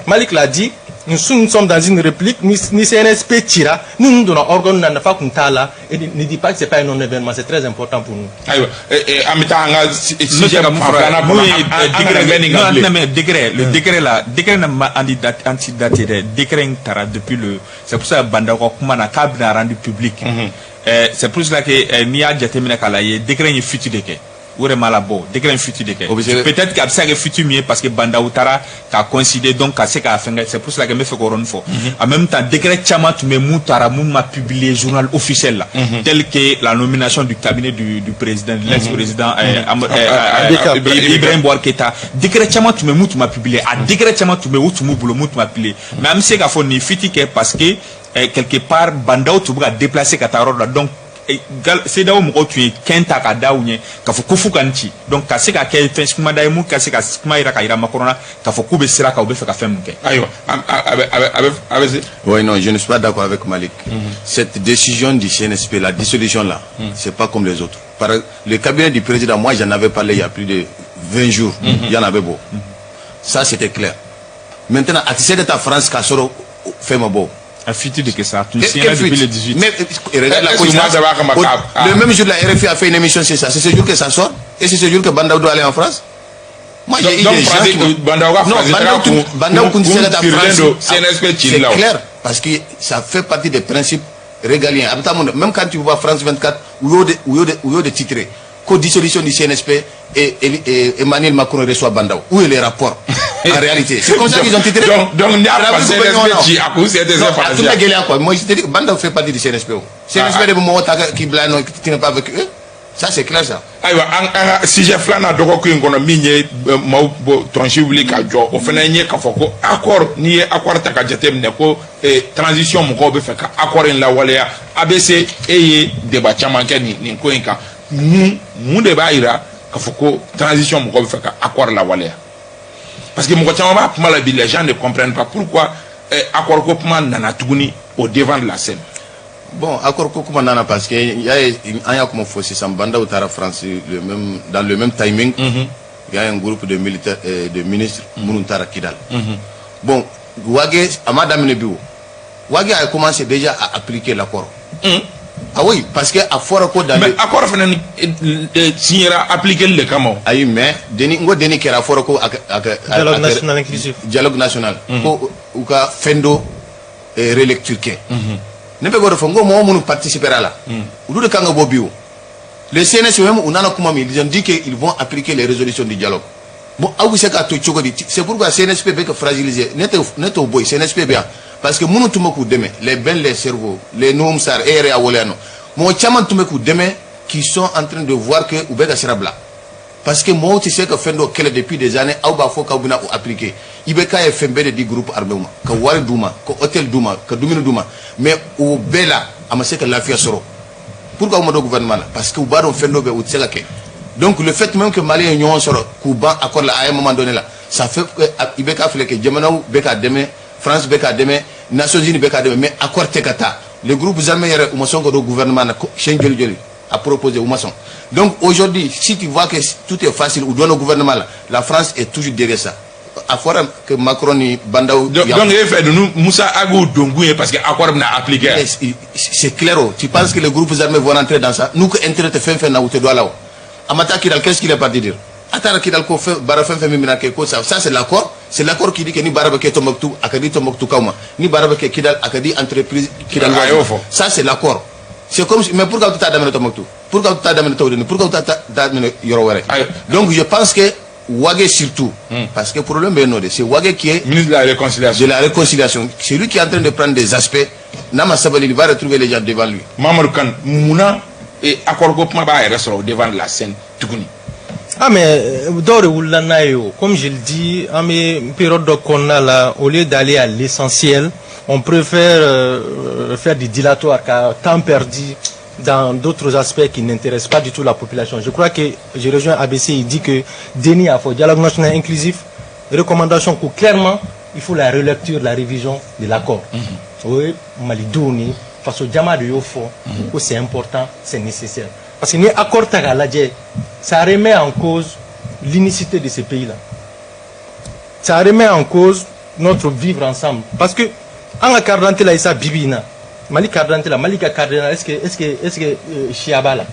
Malik l'a dit, nous, nous sommes dans une république. Ni CNSP cira, ni nous donna organe na, nafa kun t'a la. Et ne dis pas que c'est pas un non-événement, c'est très important pour nous. Ayiwa, an bɛ taa an ka sujet fan filanan kɔnɔ. Mun ye décret nin kan bilen? Non, mais décret, le décret là, décret na ma antidaté dɛ. Décret in taara depuis le, c'est pour ça Bah N'Daw ka kuma na k'a bɛna rendu public. C'est pour cela que n'i y'a jateminɛ k'a lajɛ, décret in ye fuite de kɛ. O yɛrɛ m'a labɔ, décret in fuite de kɛ. Peut-être que a bɛ se ka kɛ fuite min ye parce que Bah N'Daw taara k'a coïncider, donc ka se k'a fɛngɛ. C'est pour cela que n bɛ fɛ k'o yɔrɔnin fɔ. En même temps, décret caman tun bɛ mun taara, mun ma publier journal officiel la, tel que la nomination du cabinet du président, de l'ex-président Ibrahim Boubacar Keïta. Décret caman tun bɛ mun tun ma publier. A décret caman tun bɛ yen, o tun b'u bolo, mun tun ma publier. Mais an bɛ se k'a fɔ nin fuite kɛ parce que quelque part Bah N'Daw tun bɛ ka déplacer ka taa yɔrɔ dɔ la, donc CEDEAO mɔgɔw tun ye kɛn ta ka da u ɲɛ k'a fɔ ko f'u ka nin ci. Donc ka se ka kɛ fɛn kumada ye mun ka se ka kuma yira ka yira Macron na k'a fɔ k'u bɛ sira kan, u bɛ fɛ ka fɛn min kɛ. Ayiwa, a bɛ se. Oui, non, je ne suis pas d'accord avec Malik. Cette décision du CNSP, la dissolution là, c'est pas comme les autres. Par le cabinet du président, moi j'en avais parlé il y a plus de 20 jours. Il y en avait beau. Ça, c'était clair. Maintenant, a tɛ se ka taa France k'a sɔrɔ fɛn ma bɔ. A fuite de kɛ sa, a tun signera depuis le 18. Mais regarde la coïncidence. Le même jour, la RFI a fait une émission, c'est ça. C'est ce jour que ça sort. Et c'est ce jour que Bah N'Daw doit aller en France. Moi, j'ai eu des gens qui. Bah N'Daw, non, Bah N'Daw kun tɛ se ka taa France. CNSP. C'est clair, parce que ça fait partie des principes régaliens. A bɛ taa mun, même quand tu vois France 24, u y'o de titré ko dissolution du CNSP et Emmanuel Macron reçoit Bah N'Daw. Où est le rapport en réalité? C'est comme ça qu'ils ont titré. Donc n'i y'a fa CNSP ci, a kun sen tɛ se Faransi. A tun bɛ gɛlɛya quoi. Moi je te dis, Bah N'Daw fait partie du CNSP. O CNSP de bɛ mɔgɔw ta k'i bila yen nɔ, tu n'es pas avec eux. Ça, c'est clair, ça. Ayiwa, an ka sujet filanan dɔgɔkun in kɔnɔ, min ye maaw bɔ tɔnsi wuli ka jɔ, o fana ye k'a fɔ ko accord, n'i ye accord ta ka jateminɛ ko transition mɔgɔw bɛ fɛ ka accord in lawaleya. ABC, e ye débat caman kɛ nin ko in kan. Mun de b'a yira k'a fɔ ko transition mɔgɔw bɛ fɛ ka accord lawaleya? Parce que mɔgɔ caman b'a kuma la bi, les gens ne comprennent pas pourquoi accord ko kuma nana tuguni au devant de la scène. Bon, accord ko kuma nana parce que y'a ye, an y'a kuma fɔ sisan, Bah N'Daw taara France le même, dans le même timing. Il y a un groupe de militaires, de ministres minnu taara Kidal. Bon, Wage a ma daminɛ bi o. Wage a commencé déjà à appliquer l'accord. Ah oui, parce que a fɔra ko dans Mais accord fana ni signera appliquer le kama o. Ayi, mais deni n ko deni kɛra, a fɔra ko a Dialogue national inclusif. Dialogue national. Ko u ka fɛn dɔ relecture kɛ. Ne bɛ k'o de fɔ n ko mɔgɔ minnu participera la, olu de kan ka bɔ bi o. Le CNSP même, u nana kuma min, ils ont dit qu'ils vont appliquer les résolutions du dialogue. Bon, aw bɛ se k'a to cogo di? C'est pourquoi CNSP bɛ ka fragiliser. Ne t'o bɔ yen, CNSP bɛ yan parce que minnu tun bɛ k'u dɛmɛ, les Ben les cerveaux, les Nouhoum Sarr, e yɛrɛ y'a waleya nɔ, mɔgɔ caman tun bɛ k'u dɛmɛ qui sont en train de voir que u bɛ ka sira bila, parce que mɔgɔw tɛ se ka fɛn dɔ kɛlɛ depuis des années, aw b'a fɔ k'aw bɛna o appliquer. IBK ye fɛn bɛɛ de di groupe armé ma, ka wari d'u ma, ka hôtel d'u ma, ka dumuni d'u ma, mais o bɛɛ la a ma se ka lafiya sɔrɔ. Pourquoi u ma don gouvernement la? Parce que u b'a dɔn fɛn dɔ bɛ, u tɛ se ka kɛ. Donc le fait même que Mali ye ɲɔgɔn sɔrɔ k'u ban accord la à un moment donné là, ça fait que IBK filɛ kɛ, jamanaw bɛ k'a dɛmɛ, France bɛ k'a dɛmɛ, Nations Unies bɛ k'a dɛmɛ, mais accord tɛ ka taa. Les groupes armés yɛrɛ, u ma sɔn ka don gouvernement na. Siɲɛ joli joli a proposé, u ma sɔn. Donc aujourd'hui, si tu vois que tout est facile u donna gouvernement la, la France est toujours derrière ça. A fɔra que Macron ni Bah N'Daw. Donc e fɛ ninnu Moussa Ag donkun ye parce que accord bɛna appliquer. C'est clair o. Tu penses que les groupes armés vont rentrer dans ça? N'u ko intérêt tɛ fɛn fɛn na, u tɛ don a la o. A ma taa Kidal, qu'est-ce qu'il est parti dire? A taara Kidal ko fɛn baara fɛn fɛn min bɛna kɛ ko ça, ça c'est l'accord. C'est l'accord qui dit que ni baara bɛ kɛ Tombouctou, a ka di Tombouctou ma, ni baara bɛ kɛ Kidal, a ka di entreprise Kidal. A y'o fɔ. Ça, c'est l'accord. C'est comme si, mais pourquoi tu t'as daminɛ Tombouctou? Pourquoi tu t'as daminɛ Taoudeni? Pourquoi tu t'as daminɛ yɔrɔ wɛrɛ? Ayi. Donc je pense que Wagué surtout, parce que problème bɛ yen nɔ de, c'est Wagué qui est Ministre de la réconciliation. De la réconciliation. C'est lui qui est en train de prendre des aspects. N'a ma sabali, il va retrouver les gens devant lui. Mamadou Kane, munna accord ko kuma b'a yɛrɛ sɔrɔ au devant de la scène tuguni? Ah mais dɔw de wulila n'a ye o. Comme je le dis, an bɛ période dɔ kɔnɔna la, au lieu d'aller à l'essentiel, on préfère faire du dilatoire, car temps perdu dans d'autres aspects qui n'intéressent pas du tout la population. Je crois que je rejoins ABC, il dit que DNI a fait dialogue national inclusif, recommandation que clairement, il faut la relecture, la révision de l'accord. Oui, Malidenw ni faso jama de y'o fɔ ko c'est important, c'est nécessaire. Parce que ni accord ta k'a lajɛ, ça remet en cause l'unicité de ces pays-là. Ça remet en cause notre vivre ensemble. Parce que an ka carte d'identité la isa bibi in na, Mali carte d'identité la, Mali ka carte d'identité, est-ce que siya b'a la?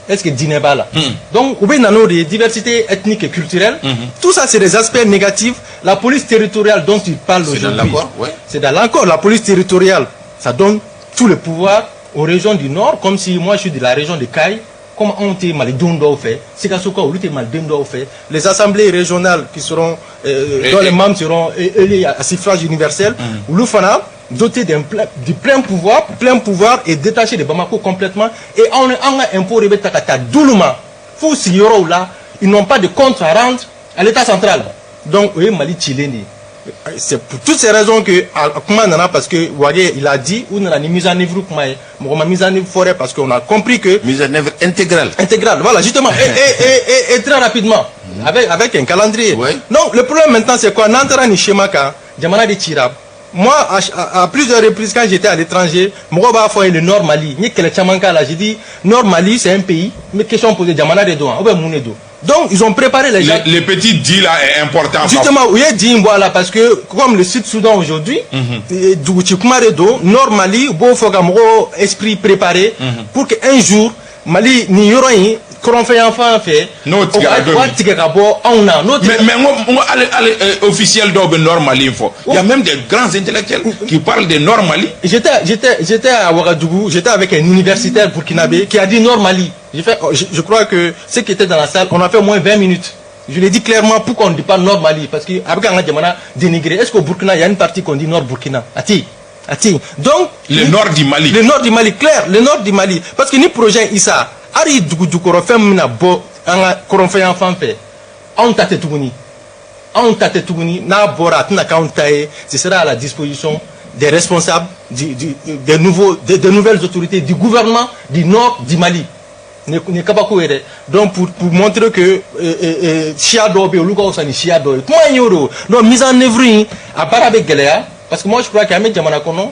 Est-ce que diinɛ b'a la? Donc u bɛ na n'o de ye, diversité ethnique et culturelle. Tout ça, c'est des aspects négatifs. La police territoriale dont il parle C'est dans aujourd'hui. l'accord, ouais. C'est dans l'accord. La police territoriale, ça donne tout le pouvoir aux régions du Nord, comme si moi je suis de la région de Kayes, comme anw tɛ malidenw dɔw fɛ, Sikasokaw olu tɛ malidenw dɔw fɛ, les assemblées régionales qui seront dont les membres seront élus à suffrage universel, olu fana dotés du plein pouvoir et détaché de Bamako complètement, et anw an ka impôt de bɛ ta ka taa d'olu ma f'u sigiyɔrɔw la, ils n'ont pas de compte à rendre à l'État central. Donc o ye Mali cilen de ye. C'est pour toutes ces raisons que a kuma nana, parce que Wagué, il a dit, u nana ni mise en œuvre kuma ye, mɔgɔ ma mise en œuvre fɔrɛ, parce qu'on a compris que Mise en œuvre intégrale. Intégrale, voilà, justement, et très rapidement, avec un calendrier. Donc le problème maintenant, c'est quoi? N'an taara nin schéma kan, jamana de cira. Moi, à plusieurs reprises, quand j'étais à l'étranger, mɔgɔw b'a fɔ ye le Nord Mali, n ye kɛlɛ caman k'a la, j'ai dit Nord Mali, c'est un pays, mais question posée, jamana de don wa ou bien mun de don? Donc ils ont préparé les gens. Le petit dit là est important. Justement, u ye di in bɔ a la parce que comme le Sud Soudan aujourd'hui, duguci kuma de don, Nord Mali, u b'o fɔ ka mɔgɔw esprit préparé pour que un jour Mali nin yɔrɔ in kɔrɔnfɛ yanfan fɛ, N'o tigɛra don o ka min. Tigɛ ka bɔ anw na, n'o Mais, tigɛ. mais n ko hali officiel dɔw bɛ Nord Mali fɔ. Il y a même des grands intellectuels qui parlent de Nord Mali. J'étais à Ouagadougou, j'étais avec un universitaire burkinabé qui a dit Nord Mali. J'ai fait, oh, je crois que ceux qui étaient dans la salle, on a fait au moins 20 minutes. Je lui ai dit clairement pourquoi on ne dit pas Nord Mali. Parce qu'avec un jamana dénigré, est-ce qu'au Burkina, il y a une partie qu'on dit Nord Burkina? Ati, Ati. Donc, Le nord du Mali. Le nord du Mali, clair, le nord du Mali. Parce que ni projet Issa, hali dugu jukɔrɔ fɛn min bɛna bɔ an ka kɔrɔnfɛ yan fan fɛ, anw ta tɛ tuguni. Anw ta tɛ tuguni, n'a bɔra a tɛna k'anw ta ye, ce sera à la disposition des responsables des nouveaux des nouvelles autorités du gouvernement du nord du Mali. Nin ye kabako ye dɛ. Donc pour montrer que siya dɔw bɛ yen, olu ka fisa ni siya dɔw ye, kuma in y'o de o. Donc mise en œuvre in, a baara bɛ gɛlɛya, parce que moi je crois que an bɛ jamana kɔnɔ,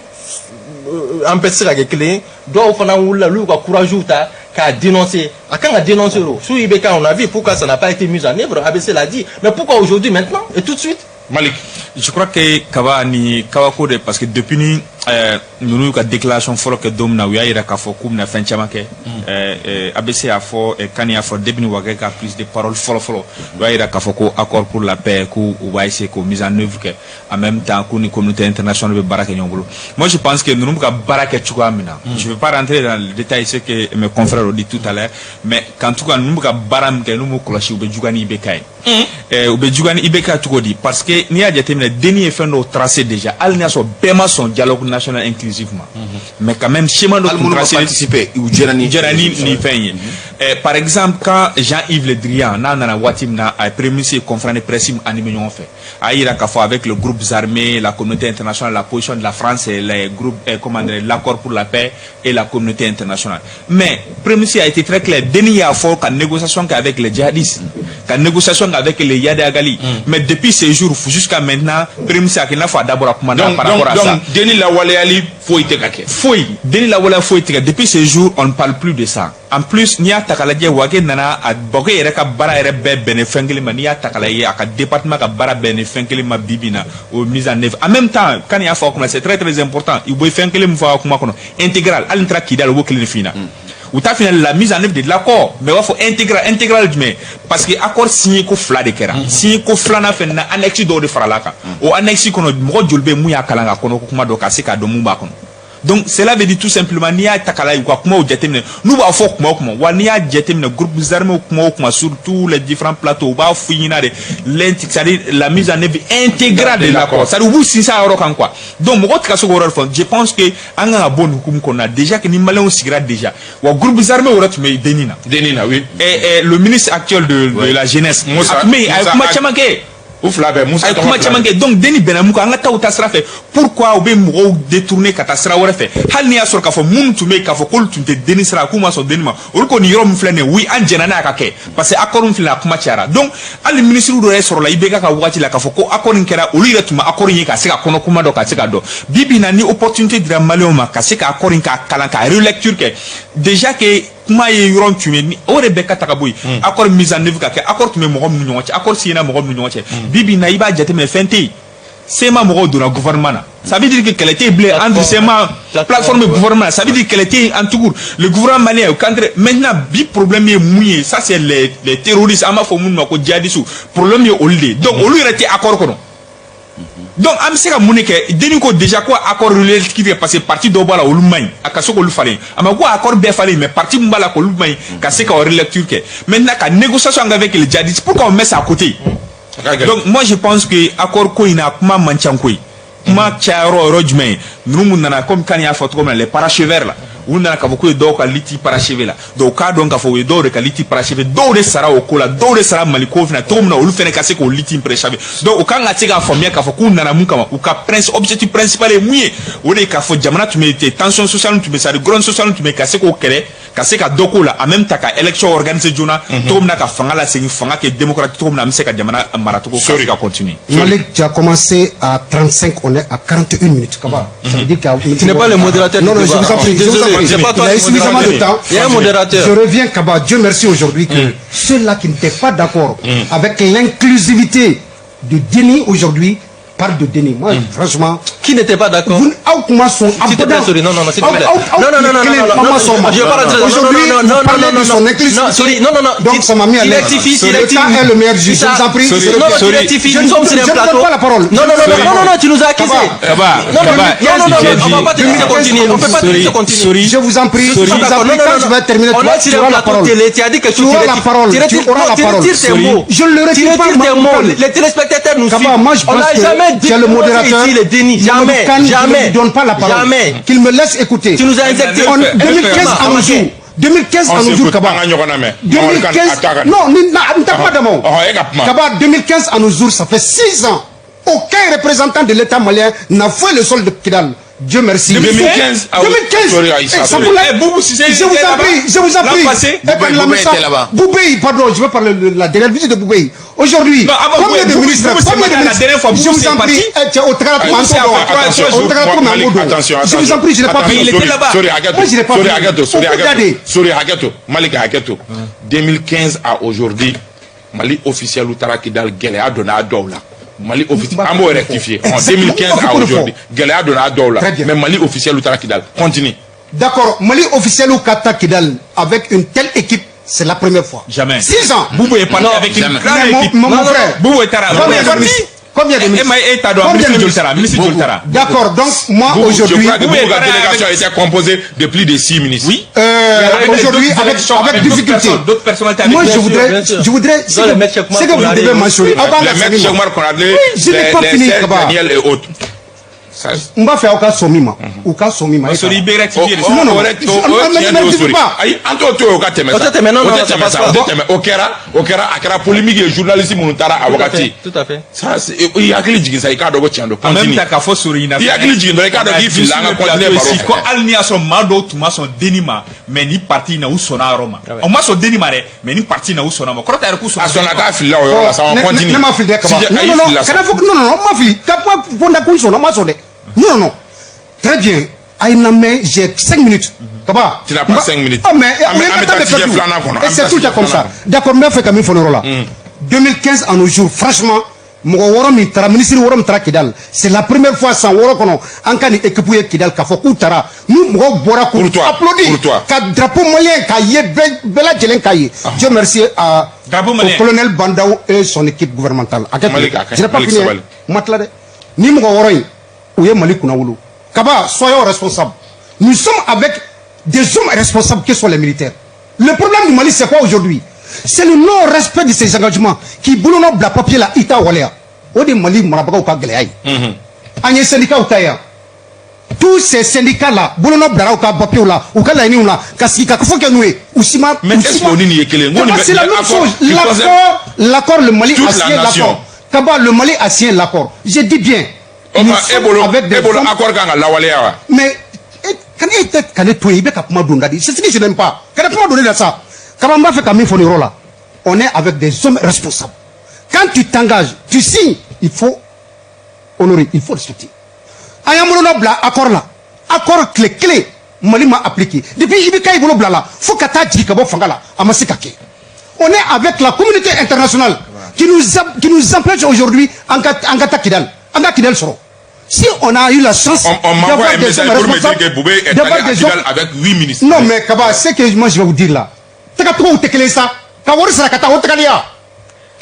an bɛɛ tɛ se ka kɛ kelen ye. Dɔw fana wulila, olu y'u ka courage ta k'a dénoncer. A kan ka dénoncer o. Sous IBK, on a vu pourquoi ça n'a pas été mis en œuvre, ABC l'a dit, mais pourquoi aujourd'hui, maintenant et tout de suite? Malik. Je crois que kaba ni kabako de, parce que depuis ni ninnu y'u ka déclaration fɔlɔ kɛ don min na, u y'a yira k'a fɔ k'u bɛna fɛn caman kɛ. ABC y'a fɔ, Kani y'a fɔ, depuis ni Wagué ka prise de parole fɔlɔ fɔlɔ, u y'a yira k'a fɔ ko accord pour la paix, k'u u b'a essayer k'o mise en œuvre kɛ, en même temps k'u ni communauté internationale bɛ baara kɛ ɲɔgɔn bolo. Moi, je pense que ninnu bɛ ka baara kɛ cogoya min na, je vais pas rentrer dans le détail, ce que mes confrères ont dit tout à l'heure, mais qu'en tout cas ninnu bɛ ka baara min kɛ, n'u m'u kɔlɔsi, u bɛ juguya ni IBK ye. U bɛ juguya ni IBK cogo di? Parce que n'i y'a jateminɛ, DNI ye fɛn dɔw tracé déjà, hali n'a sɔrɔ bɛɛ ma sɔn dialogue national inclusif ma, mais quand même schéma dɔ Hali tun minnu ma tracé participer, u jɛra ni jɛra ni nin fɛn ye. Par exemple, quand Jean-Yves Le Drian n'a nana waati min na, a ye premier ministre ye conférence de presse min animé ɲɔgɔn fɛ, a y'a yira k'a fɔ avec le groupe armés, la communauté internationale, la position de la France et les groupes, comment dire, l'accord pour la paix et la communauté internationale. Mais premier ministre a été très clair, DNI y'a fɔ ka négociation kɛ avec les djihadistes, ka négociation kɛ avec les Iyad Ag Ghali, mais depuis ces jours jusqu'à maintenant, premier ministre a kɛ i n'a fɔ a dabɔra kuma na Donc, par donc, rapport à ça. Donc, DNI lawaleyali foyi tɛ ka kɛ. Foyi, DNI lawaleya foyi tigɛ. Depuis ce jour, on ne parle plus de ça. En plus, n'i y'a ta k'a lajɛ, Wagué nana a Wagué yɛrɛ ka baara yɛrɛ bɛɛ bɛnnen fɛn kelen ma. N'i y'a ta k'a lajɛ, a ka département ka baara bɛnnen fɛn kelen ma bi bi in na, o mise en œuvre. En même temps, kan y'a fɔ a kuma, c'est très très important, i bɛ fɛn kelen min fɔ a kuma kɔnɔ, intégral, hali n taara Kidal, o b'o kelen de f'i ɲɛna. U t'a f'i ɲɛna la mise en œuvre de l'accord, mais u b'a fɔ intégral. Intégral jumɛn? Parce que accord signé ko fila de kɛra. Signé ko filanan fɛnɛ na, annexe dɔw de farala kan. O annexe kɔnɔ, mɔgɔ joli bɛ yen mun y'a kalan ka kɔnɔ ko kuma dɔn ka se k'a dɔn mun b'a kɔnɔ? Donc cela veut dire tout simplement, n'i y'a ta k'a lajɛ, u ka kumaw jateminɛ, n'u b'a fɔ kuma o kuma wa, n'i y'a jateminɛ, groupes armés kuma o kuma, sur tous les différents plateaux, u b'a fɔ i ɲɛna de, c'est-à-dire la mise en œuvre intégrale de l'accord, c'est-à-dire u b'u sinsin a yɔrɔ kan quoi. Donc mɔgɔ tɛ ka se k'o yɔrɔ de fɔ. Je pense que an kan ka bɔ nin hukumu kɔnɔna déjà que ni Maliyɛnw sigira déjà wa, groupes armés yɛrɛ tun bɛ DNI na. DNI na, oui. Et le ministre actuel de la jeunesse, Moussa, a tun bɛ yen, a ye Moussa kuma caman kɛ. U fila bɛɛ, Musa. A ye kuma caman kɛ. Donc DNI bɛnna mun kan, an ka taa o ta sira fɛ. Pourquoi u bɛ mɔgɔw détourner ka taa sira wɛrɛ fɛ, hali n'i y'a sɔrɔ k'a fɔ minnu tun bɛ yen k'a fɔ k'olu tun tɛ DNI sira, k'u ma sɔn DNI ma? Olu ko nin yɔrɔ min filɛ nin ye, oui, an jɛnna n'a ka kɛ, parce que accord min filɛ nin ye, a kuma cayara. Donc hali ministre dɔ yɛrɛ sɔrɔla IBK ka wagati la k'a fɔ ko accord in kɛra, olu yɛrɛ tun ma accord in ye ka se ka kɔnɔ kuma dɔn, ka se ka dɔn. Bi bi in na, ni opportunité dira Maliyɛnw ma ka se ka accord in k'a kalan, k'a relecture kɛ, déjà que kuma ye yɔrɔ tun ye o de bɛɛ ka ta ka bɔ yen. Accord mise en œuvre ka kɛ, accord tun bɛ mɔgɔ minnu ɲɔgɔn cɛ, accord signé mɔgɔ minnu ɲɔgɔn cɛ, bi bi in na, i b'a jateminɛ, fɛn tɛ yen. CMA mɔgɔw donna gouvernement na, ça veut dire que kɛlɛ tɛ yen bilen entre CMA, plateforme, gouvernement. Ça veut dire kɛlɛ tɛ yen en tout court le gouvernement malien au contraire. Maintenant, bi problème ye mun ye? Ça, c'est les terroristes, an b'a fɔ minnu ma ko djihadistes. Problème ye olu de ye. Donc olu yɛrɛ tɛ accord kɔnɔ. Donc an bɛ se ka mun de kɛ? DNI ko déjà ko accord relecture, parce que parti dɔw b'a la, olu man ɲi, a ka se k'olu falen. A ma ko accord bɛɛ falen, mais parti mun b'a la k'olu man ɲi, ka se ka o relecture kɛ. Maintenant, ka négociation avec les djihadistes, pourquoi on met ça à côté? Donc moi, je pense que accord ko in na, kuma man ca koyi. Kuma caya yɔrɔ yɔrɔ jumɛn ye? Ninnu mun nana, comme kan y'a fɔ cogo min na, les paracheveurs là, u nana k'a fɔ k'u ye dɔw ka lutte parachever la. Donc u k'a dɔn k'a fɔ u ye dɔw de ka lutte parachever, dɔw de sara o ko la, dɔw de sara Mali ko fana cogo min na, olu fana ka se k'o lutte parachever. Donc u kan ka se k'a faamuya k'a fɔ k'u nana mun kama, u ka objectif principal ye mun ye? O de ye k'a fɔ jamana tun bɛ tension sociale tun bɛ, c'est à dire grogne sociale tun bɛ, ka se k'o kɛlɛ, ka se ka dɔ k'o la, en même temps ka élection organiser joona cogo min na, ka fanga lasegin, fanga kɛ démocratique cogo min na, an bɛ se ka jamana mara cogo ka se ka continuer. Malik, tu as commencé à 35, on est à 41 minutes. Kaba, ça veut dire qu'il y a. Tu n'es pas le modérateur. Non, non, je vous en prie. Je vous en prie. C'est pas toi. Il a eu suffisamment de temps. Il y a un modérateur. Je reviens, Kaba. Dieu merci aujourd'hui que ceux-là qui n'étaient pas d'accord avec l'inclusivité de DNI aujourd'hui parlent de DNI. Moi, franchement. Qui n'était pas d'accord? Vous, S'il te plaît, sorry. Non, non, non, s'il te plaît. Non, non, non, non, non, non. Je vais pas rentrer. Aujourd'hui, non, non, non, non, non, non, non, sorry, non, non, non. Donc, ça m'a mis à l'aise. Rectifie, Le temps est le meilleur juge. Je vous en prie. Non, non, tu rectifies. Nous sommes sur un Je ne plateau. donne pas la parole. Non, non, non, non, non, non, tu nous as accusés. Kaba, Non, non, non, non, non, on va pas te laisser continuer. On peut pas te laisser continuer. Je vous en prie. Je vous en prie. Quand je vais terminer, On toi, est tu sur un auras la plateau parole. télé. Tu as dit quelque Tu chose. auras la parole. Tu Tu retires auras la tu parole. retires tes mots. Je ne le Tu retire pas. retires tes mots. Mamadou. Les téléspectateurs nous Kaba, suivent. moi, je On pense n'a que jamais dit tu es le modérateur. ici le DNI. Mamadou Jamais. Kane, je ne Jamais. lui donne pas la parole. Jamais. Qu'il me laisse écouter. Tu nous as injecté. 2015 à nos jours. 2015 à nos jours, Kaba. An ka ɲɔgɔn lamɛn. 2015. Non, n tɛ kuma d'a ma o. Ɔhɔn, e ka kuma. Kaba, 2015 à nos jours, ça fait 6 ans. Aucun représentant de l'État malien n'a fouillé le sol de Kidal. Dieu merci. 2015, ah oui. 2015. Sorry, Aïssa, Eh, ça sorry. vous l'a- Eh, Boubou Cissé, Je vous était en là-bas. prie, je vous en L'an prie. passé, Eh, ben, la Boubèye Moussa- était là-bas. Boubèye, pardon, je veux parler de la dernière visite de Boubèye. Aujourd'hui, Non, avant combien Boubèye, de ministres, Boubou, c'est combien de la ministres? dernière fois, Je Boubou, vous c'est en prie. parti. Eh, tiens, au Tagara, Attention, attention, au Tagara, Malik, attention, Je vous en prie, je n'ai pas attention, pris. Il était là-bas. Sorry, Haketo. Moi, je n'ai pas Sorry, pris. Haketo, sorry, Au Haketo. Dadé. Sorry, Haketo. Malik Haketo. 2015 à aujourd'hui, Mali officiel u taara Kidal, gɛlɛya donna a dɔw la. Mali officiel, an b'o rectifier. En Exactement. 2015 à aujourd'hui, gɛlɛya donna a dɔw la. Très bien. Mais Mali officiel u taara Kidal. Continue. D'accord, Mali officiel u ka taa Kidal avec une telle équipe, c'est la première fois. Jamais. 6 ans. Boubou est parti Non, avec une jamais. grande Mais équipe. mon Non, non, frère. Boubou est taara. Boubou Combien est de parti. ministres? Combien de Eh, ministres? mais e t'a dɔn Combien de ministre joli ministres? taara, ministre joli taara. D'accord, donc moi Boubou, aujourd'hui, je crois que Boubou Boubou, la est délégation avec- a été composée de plus de 6 ministres. Oui. Aujourd'hui, Avec d'autres avec, directions, avec avec d'autres difficulté. personnes, d'autres personnalités avec Moi, lui. je Bien sûr, voudrais, bien sûr. je voudrais, ce Dans les que, maîtres Cheikh ce que vous Oumar devez Konaré. mentionner. Aw b'a Les ka maîtres sɔn min Cheikh ma. Oumar Konaré, Je n'ai pas les fini, Serge Kaba. Daniel et autres. Ça, N b'a fɛ aw ka sɔn min ma. U ka sɔn min ma. E Sori, ka. i bɛ rectifier de. Non, non, o non. o Mais- tiɲɛ mais don, dis Sori. pas. Ayi, an t'o to yen, o ka tɛmɛ O sa. tɛ tɛmɛ, non, O non, tɛ ça tɛmɛ passe sa, pas. o tɛ tɛmɛ. O kɛra, a kɛra polémique ye, journaliste minnu taara a Tout à wagati. fait, tout à fait. Ça, i hakili jigin sa, i k'a dɔn ko tiɲɛ don. En même Continue. temps k'a fɔ Sori ɲɛna. I hakili jigin dɔrɔn, i k'a dɔn k'i filila, an ka continuer baro fɛ. Ko hali n'i y'a sɔrɔ maa dɔw tun ma sɔn DNI ma, mais ni parti in na, u sɔnna a yɔrɔ ma. O ma sɔn DNI ma dɛ, mais ni parti in na, u sɔnna a ma. Kɔrɔ t'a yɛrɛ k'u sɔnna. A sɔnna k'a filila o yɔrɔ la sa, on Ne- continue. Ne ma fili dɛ, Kaba. Si, Non, ayi, non, non. filila sa. Kana fɔ, non, non, non, n ma fili. Ka kuma fɔ n da ko n sɔnna, n ma sɔn dɛ. Non, non, non. Très bien. Ayi, na mais j'ai 5 minutes. Kaba. Tu n'as pas 5 minutes. Ah, mais An bɛ taa sujet filanan kɔnɔ. An Et bɛ c'est taa tout le temps sujet comme ça. filanan. D'accord, n b'a fɛ ka min fɔ nin yɔrɔ la. 2015 à nos jours, franchement, Mɔgɔ 6 min taara, minisiri 6 min taara Kidal, c'est la première fois san 6 kɔnɔ an ka nin équipe ye Kidal k'a fɔ k'u taara, ni mɔgɔw bɔra k'u Pour toi, applaudi pour toi. ka drapeau malien k'a ye, bɛɛ lajɛlen k'a ye. Dieu merci à Drapeau au malien. colonel Bah N'Daw et son équipe gouvernementale. A kɛ Malik, a ka ɲi. je n'ai pas Malik, fini. sabali. Ma tila dɛ. Ni mɔgɔ 6 in, u ye Mali kunnawolo. Kaba, soyons responsables. Nous sommes avec des hommes responsables que sont les militaires. Le problème du Mali, c'est quoi aujourd'hui? C'est le non-respect de ces engagements qui bolonɔ bila papier la, i t'a waleya. O de Mali marabagaw ka gɛlɛya ye. An ye syndicats ta yan, tous ces syndicats là bolonɔ bilara u ka papiers la, u ka laɲiniw la, ka sigi ka fɔ kɛ n'u ye, u si ma. Mais U est-ce si ma. que o ni nin ye kelen ye? N ko nin Kaba, c'est la nin même accord chose. qui concerne L'accord, le Mali toute a la signé nation. l'accord. Kaba, le Mali a signé l'accord, je dis bien. O Nous ma e sommes bolo avec des e bolo hommes. Accord kan ka lawaleya wa? Mais kana e tɛ ka ne to yen, i bɛ ka kuma don da di. C'est ce que je n'aime pas, kana kuma don ne la sa. Kaba, n b'a fɛ ka min fɔ nin yɔrɔ la, on est avec des hommes responsables. Quand tu t'engages, tu signes, il faut honorer, il faut respecter. An y'an bolonɔ bila accord la, accord tile kelen Mali ma appliqué depuis IBK y'i bolo bila la fo ka taa jigin ka bɔ fanga la, a ma se ka kɛ. On est avec la communauté internationale qui nous empêche aujourd'hui an ka taa Kidal, an ka Kidal sɔrɔ. Si on a eu la chance On m'envoie d'avoir un des message hommes pour me dire responsables, que Boubé est allé d'avoir à des Kidal hommes. avec 8 ministres. Non mais Kaba, ce que moi je vais vous dire là, tagacogo tɛ kelen ye sa, ka wari sara ka taa o tagali ya.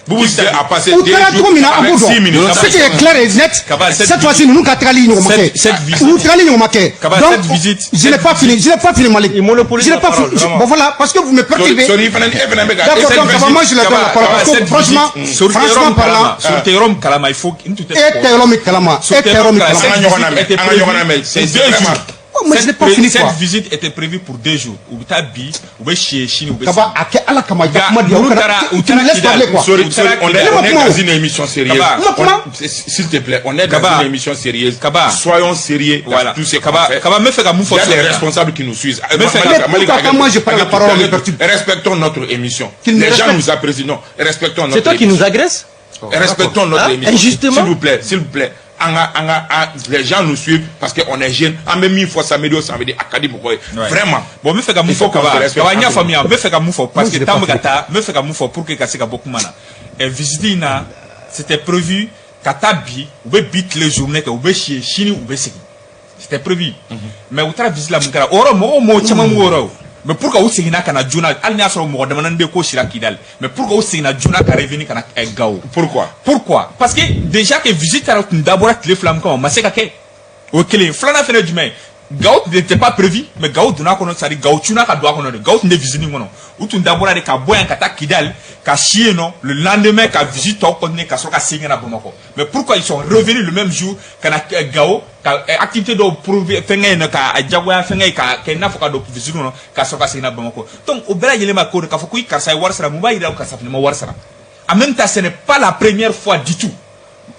Boubou Cissé a passé U 2 taara jours cogo min na, an avec b'o 6 dɔn. ministres. Ce qui est clair et net, Kaba, cette cette fois-ci ninnu ka tagali ɲɔgɔn ma kɛ, cette visite- u tagali ɲɔgɔn ma kɛ. Kaba, Donc cette visite- je n'ai cette pas fini, je n'ai pas fini, Malik. Il monopolise Je n'ai la pas parole, fini. vraiment. Bon voilà, parce que vous me perturbez. Sori fana, e fana bɛ ka D'accord, cette donc Kaba, moi je le donne la Kaba, parole parce que cette franchement, visite, franchement parlant, sur tes yɔrɔ min kalama, il faut n tun tɛ e tɛ yɔrɔ min kalama, e tɛ yɔrɔ min An kalama. ka ɲɔgɔn lamɛn, an ka ɲɔgɔn lamɛn, c'est vraiment. Oh, mais je n'ai pas fini, Cette quoi. visite était prévue pour 2 jours. U bɛ taa bi, u bɛ si yen sini, u bɛ Kaba, a kɛ Ala kama, i ka kuma di yan, Nka o kana u tu me taara laisses Kidal. parler, quoi. Sorry, sorry, on est, Ne ma on est kuma o. dans une émission sérieuse. Kaba. S'il te plaît, on est dans Kaba. une émission sérieuse. Kaba. Soyons sérieux dans Voilà. tout ce qu'on Kaba, fait. Kaba, n bɛ fɛ ka mun fɔ Il y a des Sori la? responsables qui nous suivent. Mais c'est- Mais pourquoi quand moi je prends la parole, on me perturbe? Respectons notre émission. Qu'il me Les gens respecte. nous apprécient. Non, respectons notre C'est toi qui émission. nous agresses. Respectons notre Hein? émission. Injustement. S'il vous plaît, s'il vous plaît. Les gens nous suivent parce qu'on est jeunes. An bɛ min fɔ samedi o samedi, a ka di mɔgɔ ye. Vraiment. Bon, n bɛ fɛ ka mun Il faut fɔ qu'on se Kaba, respecte Kaba, n y'a entre faamuya, n bɛ fɛ ka mun fɔ parce Moi, je que l'ai temps pas bɛ ka fait. taa, n bɛ fɛ ka mun fɔ pour que ka se ka bɔ kuma na. Visite in na, c'était prévu ka taa bi, u bɛ bi tile journée kɛ, u bɛ si yen sini, u bɛ segin. C'était prévu. Mais u taara visite la, mun kɛra? O yɔrɔ mɔgɔw mɔgɔ caman b'o yɔrɔ o. Mais pourquoi u seginna ka na joona, hali n'a y'a sɔrɔ mɔgɔ damadɔni bɛ ko sira Kidal, mais pourquoi u seginna joona ka revenir ka na Gao? Pourquoi? Pourquoi? Parce que déjà que visite taara tun dabɔra tile 2 min kama, o ma se ka kɛ. O ye kelen ye. Filanan fɛnɛ ye jumɛn ye? Gao n'était pas prévu, mais Gao donna kɔnɔ, c'est à dire Gao cunna ka don a kɔnɔ de. Gao tun tɛ visite in kɔnɔ. U tun dabɔra de ka bɔ yan ka taa Kidal, ka si yen nɔ, le lendemain ka visite tɔ continuer ka sɔrɔ ka segin ka na Bamakɔ. Mais pourquoi ils sont revenus le même jour ka na Gao, ka activité dɔw prouver fɛnkɛ yen nɔ, ka a jagoya fɛnkɛ ye ka kɛ i n'a fɔ ka don visite kɔnɔ ka sɔrɔ ka segin na Bamakɔ? Donc o bɛɛ lajɛlen ma k'o de k'a fɔ ko i karisa ye wari sara, mun b'a yira ko karisa fana ma wari sara? En même temps, ce n'est pas la première fois du tout.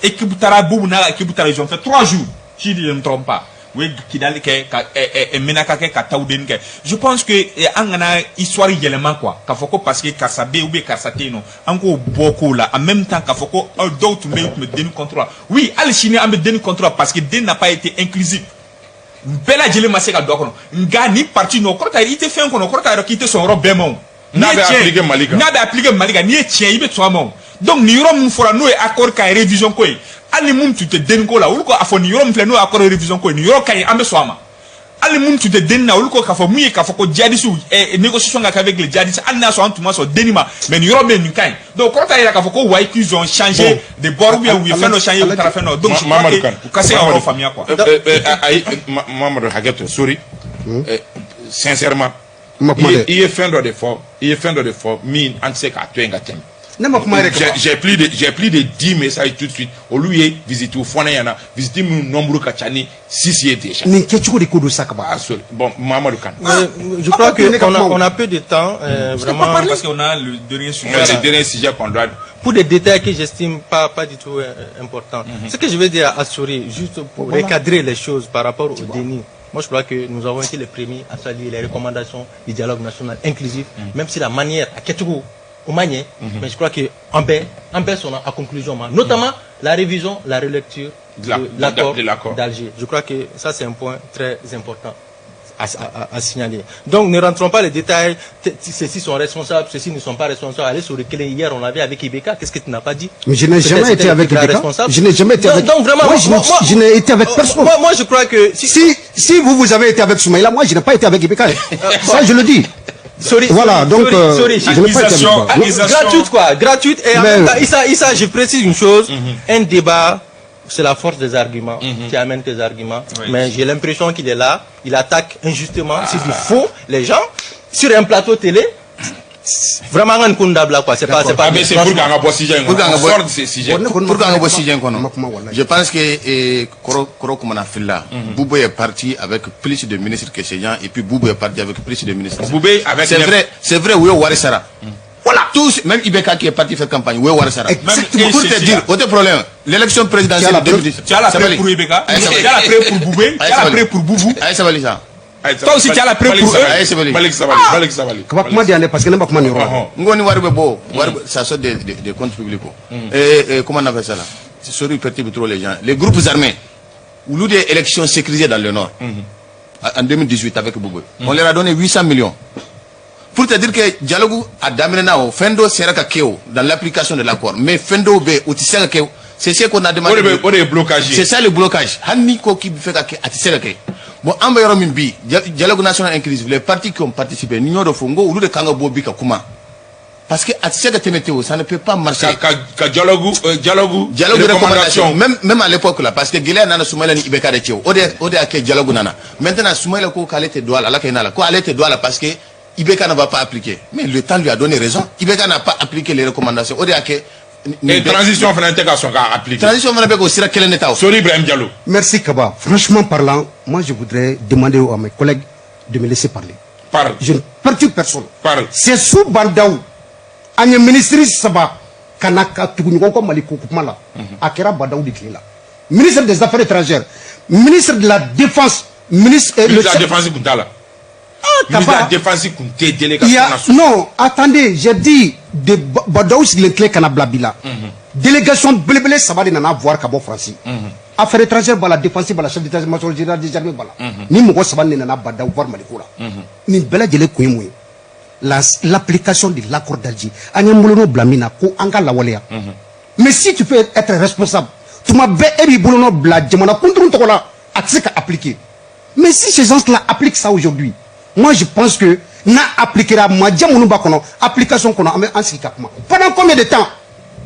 Équipe taara, Boubou n'a équipe taara, ils ont fait 3 jours, si je ne me trompe pas. U ye Kidali kɛ, ka Menaka kɛ, ka Tawudeni kɛ. Je pense que an kana histoire yɛlɛma quoi, k'a fɔ ko parce que karisa bɛ yen ou bien karisa tɛ yen nɔ, an k'o bɔ kow la. En même temps, k'a fɔ ko dɔw tun bɛ yen, u tun bɛ DNI contre la. Oui, hali sini an bɛ DNI contre la parce que DNI n'a pas été inclusif, bɛɛ lajɛlen ma se ka don a kɔnɔ. Nka ni parti nɔ, kɔrɔ t'a i tɛ fɛn kɔnɔ, kɔrɔ t'a yɛrɛ k'i tɛ sɔn yɔrɔ bɛɛ ma o. N'a N'i ye bɛ tiɲɛ- appliquer Mali kan. N'a bɛ appliquer Mali kan, n'i ye tiɲɛ, i bɛ sɔn a ma o. Donc nin yɔrɔ min fɔra, n'o ye accord ka révision ko ye, hali ni mun tun tɛ DNI ko la, olu ko a fɔ nin yɔrɔ min filɛ, n'o ye accord révision ko ye, nin yɔrɔ ka ɲi, an bɛ sɔn a ma. Hali mun tun tɛ DNI na, olu ko k'a fɔ mun ye, k'a fɔ ko djihadistes, négociation ka kɛ avec les djihadistes, hali n'a y'a sɔrɔ an tun ma sɔn DNI ma, mais nin yɔrɔ bɛ yen, nin ka ɲi. Donc kɔrɔ t'a yira k'a fɔ ko wayi qu'ils ont changé de bord ou bien u ye fɛn dɔ changer, u taara fɛn dɔ. Donc je crois Mamadou que Kane. u ka se ka yɔrɔ faamuya quoi. Ayi, Mamadou, hakɛ to, sorry. Sincèrement, Ma kuma dɛ. i ye fɛn dɔ de fɔ, i ye fɛn dɔ de fɔ min an tɛ se k'a to yen ka tɛmɛ. Ne ma kuma yɛrɛ. J'ai plus de 10 messages tout de suite. Olu ye visite fɔ ne ɲɛna, visite minnu nombre ka ca ni 6 ye déjà. Nin kɛcogo de ko don sa, Kaba. Ah, sorry. Bon, Mamadou Kane. Mais je crois Ah, qu'on a, on a peu de temps, vraiment. Parce qu'on a le dernier sujet. C'est le dernier sujet qu'on doit. Pour des détails que j'estime pas du tout importants. Ce que je veux dire à Souri, juste pour recadrer les choses par rapport au déni. Moi, je crois que nous avons été les premiers à saluer les recommandations du dialogue national inclusif, même si la manière, a kɛcogo, o ma ɲɛ, mais je crois que an bɛɛ sɔnna a conclusion ma, notamment la révision, la relecture de l'accord De l'accord. d'Alger. Je crois que ça, c'est un point très important. a signalé. Donc ne rentrons pas les détails. Ceux-ci sont responsables, ceux-ci ne sont pas responsables. Allez sur le hier, on l'avait avec IBK. Qu'est-ce que tu n'as pas dit? Mais je n'ai jamais été avec IBK. Je n'ai jamais été avec. Donc vraiment, moi, je n'ai été avec personne. Moi, je crois que si vous avez été avec Soumaïla, moi je n'ai pas été avec IBK. Ça, je le dis. Sorry, voilà, donc sorry, je n'ai pas été avec. Gratuite quoi, gratuite. Et en même temps, Issa, je précise une chose, un débat, c'est la force des arguments. Tu amènes tes arguments. Oui. Mais j'ai l'impression qu'il est là, il attaque injustement, c'est du faux, les gens, sur un plateau télé. Vraiment, un kundabla quoi. C'est pas. Ah, mais c'est pour qu'on a sujet. On sort de ces sujets. Pour qu'on a sujet, je pense que Koro kumana fila, Boubou est parti avec plus de ministres que ces gens, et puis Boubou est parti avec plus de ministres. Boubou avec. C'est vrai, oui, wari sara. Voilà. Tous, même IBK qui est parti faire campagne, oui, wari sara. Exactement. Pour te dire, autre problème, l'élection présidentielle de 2010. Tu as la preuve pour IBK, tu as la preuve pour Boubou, tu as la preuve pour Boubou. Aïe, sabali ça. Toi aussi, tu as la preuve pour eux. Malik Sabali, Malik Sabali. Kaba kuma di yan dɛ, parce que ne ma kuma nin yɔrɔ la. N ko ni wari bɛ bɔ, wari ça sort des comptes publics. Et comment on appelle ça là? Sorry, perturbe trop les gens. Les groupes armés, olu de élections sécurisées dans le Nord. En 2018 avec Boubou. On leur a donné 800 millions. Pour te dire que dialogue a daminɛ na o fɛn dɔ sera ka kɛ o dans l'application de l'accord, mais fɛn dɔw bɛ yen o tɛ se ka kɛ. C'est ce qu'on a demandé. O de ye blocage ye. C'est ça le blocage. Hali ni ko k'i bɛ fɛ ka kɛ, a tɛ se ka kɛ. Bon, an bɛ yɔrɔ min bi, dialogue national inclusif, les partis qui ont participé, ni y'o de fɔ, n ko olu de kan ka bɔ bi ka kuma, parce que a tɛ se ka tɛmɛ ten o, ça ne peut pas marcher. Ka dialogue dialogue recommandation, même à l'époque là, parce que gɛlɛya nana Soumaïla ni IBK de cɛ o de y'a kɛ dialogue nana. Maintenant, Soumaïla ko k'ale tɛ don a la, Ala ka hinɛ a la, ko ale tɛ don a la parce que IBK ne va pas appliquer. Mais le temps lui a donné raison. IBK n'a pas appliqué les recommandations. O de y'a kɛ. Et transition fana tɛ ka sɔn k'a appliquer. Transition fana bɛ k'o sira kelen de ta o. Sori Ibrahim Diallo. Merci Kaba. Franchement parlant, moi je voudrais demander à mes collègues de me laisser parler. Parle. Je ne perturbe personne. Parle. C'est sous Bah N'Daw, an ye ministre saba ka na ka tugu ɲɔgɔn kɔ Mali ko kuma la. A kɛra Bah N'Daw de tile la. Ministre des Affaires étrangères, ministre de la Défense, ministre. Ministre de la Défense kun t'a la. Ministre de la Défense kun tɛ délégation na. Non, attendez, j'ai dit de Bah N'Daw sigilen tile kana bila bi la. Délégation belebele saba de nana voir ka bɔ Faransi. Affaires étrangères b'a la, défense b'a la, chef d'état-major général des armées b'a la. Ni mɔgɔ saba de nana Bah N'Daw voir Mali ko la. Nin bɛɛ lajɛlen kun ye mun ye? L'application de l'accord d'Alger. An ye bolonɔ bila min na ko an ka lawaleya. Mais si tu peux être responsable, tuma bɛɛ e b'i bolonɔ bila jamana kunturu tɔgɔ la, a tɛ se ka appliquer. Mais si ces gens-là appliquent ça aujourd'hui, moi je pense que n'a appliquera maja minnu b'a kɔnɔ, application kɔnɔ, an bɛ an sigi ka kuma. Pendant combien de temps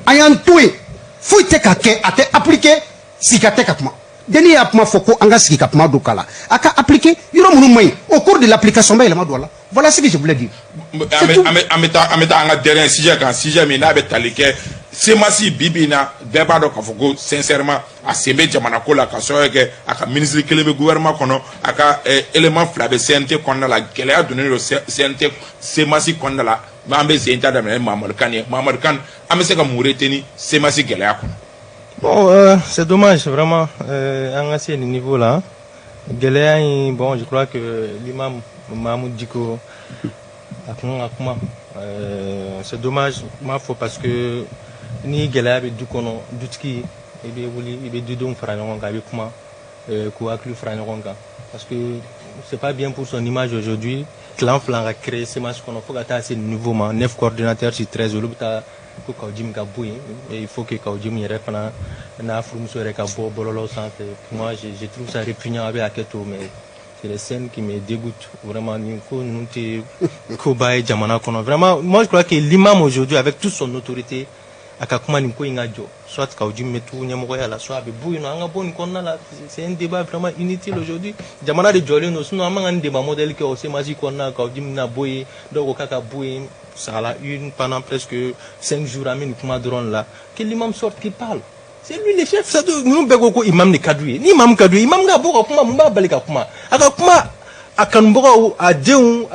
an y'an to yen, foyi tɛ ka kɛ, a tɛ appliquer, sigi ka tɛ ka kuma. Denni y'a kuma fɔ ko an ka sigi ka kuma don k'a la, a ka appliquer yɔrɔ minnu man ɲi, au cours de l'application bɛ yɛlɛma don a la. Voilà ce que je voulais dire. An bɛ taa an ka dernier sujet kan, sujet min n'a bɛ tali kɛ CMAS. Bi bi in na, bɛɛ b'a dɔn k'a fɔ ko sincèrement a sen bɛ jamana ko la, ka sababu kɛ a ka ministre kelen bɛ gouvernement kɔnɔ, a ka élément fila bɛ CNT kɔnɔna la. Gɛlɛya donnen don CNT CMAS kɔnɔna la. An bɛ sen ta daminɛ ni Mahamadu Kane ye. Mahamadu Kane, an bɛ se ka mun retenir CMAS gɛlɛya kɔnɔ? Bon, c'est dommage, vraiment. An ka se nin niveau là. Gɛlɛya in, bon, je crois que l'imam Mahmoud Dicko a kun ka kuma. C'est dommage, n b'a fɔ parce que ni gɛlɛya bɛ du kɔnɔ, dutigi i bɛ wuli, i bɛ dudenw fara ɲɔgɔn kan, i bɛ kuma k'u hakili fara ɲɔgɔn kan, parce que c'est pas bien pour son image aujourd'hui. Clan fila ka créer CMAS kɔnɔ fo ka taa se nin niveau ma, 9 coordinateurs sur 13, olu bɛ taa ko Kaou Djim ka bɔ yen, et il faut que Kaou Djim yɛrɛ fana n'a furumuso yɛrɛ ka bɔ bɔlɔlɔ sanfɛ. Pour moi, je trouve ça répugnant. A bɛ hakɛ to, mais c'est des scènes qui me dégoûtent vraiment. Nin ko ninnu tɛ koba ye jamana kɔnɔ. Vraiment, moi je crois que l'imam aujourd'hui, avec toute son autorité, a ka kuma nin ko in ka jɔ, soit Kaou Djim bɛ to ɲɛmɔgɔya la, soit a bɛ bɔ yen nɔ, an ka bɔ nin kɔnɔna la. C'est un débat vraiment inutile aujourd'hui. Jamana de jɔlen don, sinon an man ka nin débat modèle kɛ o CMAS kɔnɔna. Kaou Djim bɛna bɔ yen, dɔw ko k'a ka bɔ yen, ça la une pendant presque 5 jours, an bɛ nin kuma dɔrɔn de la. Que l'imam sorte, qu'il parle, c'est lui le chef. Ça, ninnu bɛɛ ko ko imam de ka d'u ye. Ni imam ka d'u ye, imam ka bɔ ka kuma. Mun b'a bali ka kuma? A ka kuma a kanubagaw, a denw,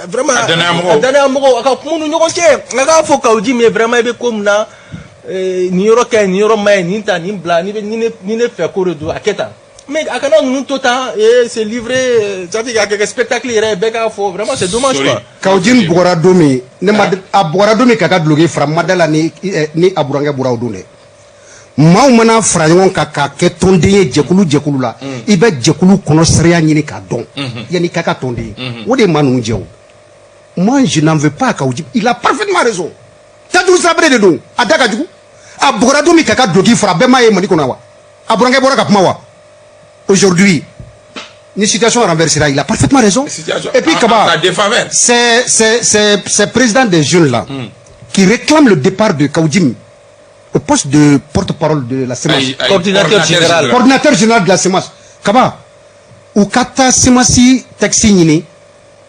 vraiment A danayamɔgɔw. A danayamɔgɔw, a ka kuma u ni ɲɔgɔn cɛ, a k'a fɔ Kaou Djim ye vraiment i bɛ ko min na, nin yɔrɔ ka ɲi, nin yɔrɔ ma ɲi, nin ta, nin bila, ni ne fɛ ko de don, a kɛ tan. Mais a kana ninnu to tan et se livrer, c'est à dire k'a kɛ spectacle yɛrɛ ye, bɛɛ k'a fɔ. Vraiment, c'est dommage Sorry. quoi. Kaou Djim bugɔra don min, ne ma, a bugɔra don min k'a ka duloki fara, ma da la ni a burankɛ bɔra o don dɛ. Maaw mana fara ɲɔgɔn kan k'a kɛ tɔnden ye jɛkulu jɛkulu la, i bɛ jɛkulu kɔnɔ sariya ɲini k'a dɔn yanni i ka kɛ tɔnden ye. O de ye maa ninnu jɛ. O, moi, je n'en veux pas à Kaou Djim. Il a parfaitement raison. Tajuru sirabere de don, a da ka jugu. A bugɔra don min k'a ka duloki fara, bɛɛ m'a ye Mali kɔnɔ wa? A burankɛ bɔra ka kuma wa? Aujourd'hui, ni situation renversera, il a parfaitement raison. Situation Et puis Kaba, en ta défaveur. ces présidents des jeunes là qui réclament le départ de Kaou Djim au poste de porte-parole de la CMAS, Ayi, ayi, Coordinateur général. Coordinateur général de la CMAS, Kaba, u ka taa CMAS texte ɲini,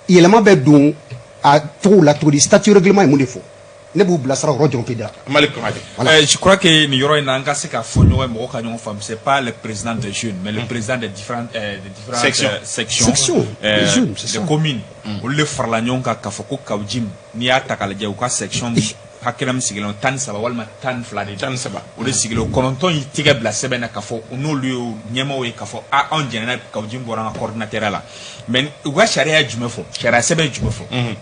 yɛlɛma bɛ don a cogo la cogo di, statut, règlement ye mun de fɔ? Ne b'u bilasira o yɔrɔ dɔrɔn tɛ da. Malik Konate. Voilà. Je crois que nin yɔrɔ in na, an ka se ka fɔ ɲɔgɔn ye, mɔgɔw ka ɲɔgɔn faamu. C'est pas le président des jeunes, mais le président des différentes Sections. Sections, Sections, les jeunes, c'est des ça. communes. Olu de farala ɲɔgɔn kan k'a fɔ ko Kaou Djim, n'i y'a ta k'a lajɛ, u ka section hakɛla min sigilen don, 13 walima 12 de don. 13. O de sigilen o 9 y'i tɛgɛ bila sɛbɛn na k'a fɔ n'olu ye ɲɛmaaw ye, k'a fɔ a anw jɛnna, Kaou Djim bɔra an ka coordinateur la. Mais u ka sariya ye jumɛn fɔ? Sariya sɛbɛn ye jumɛn fɔ?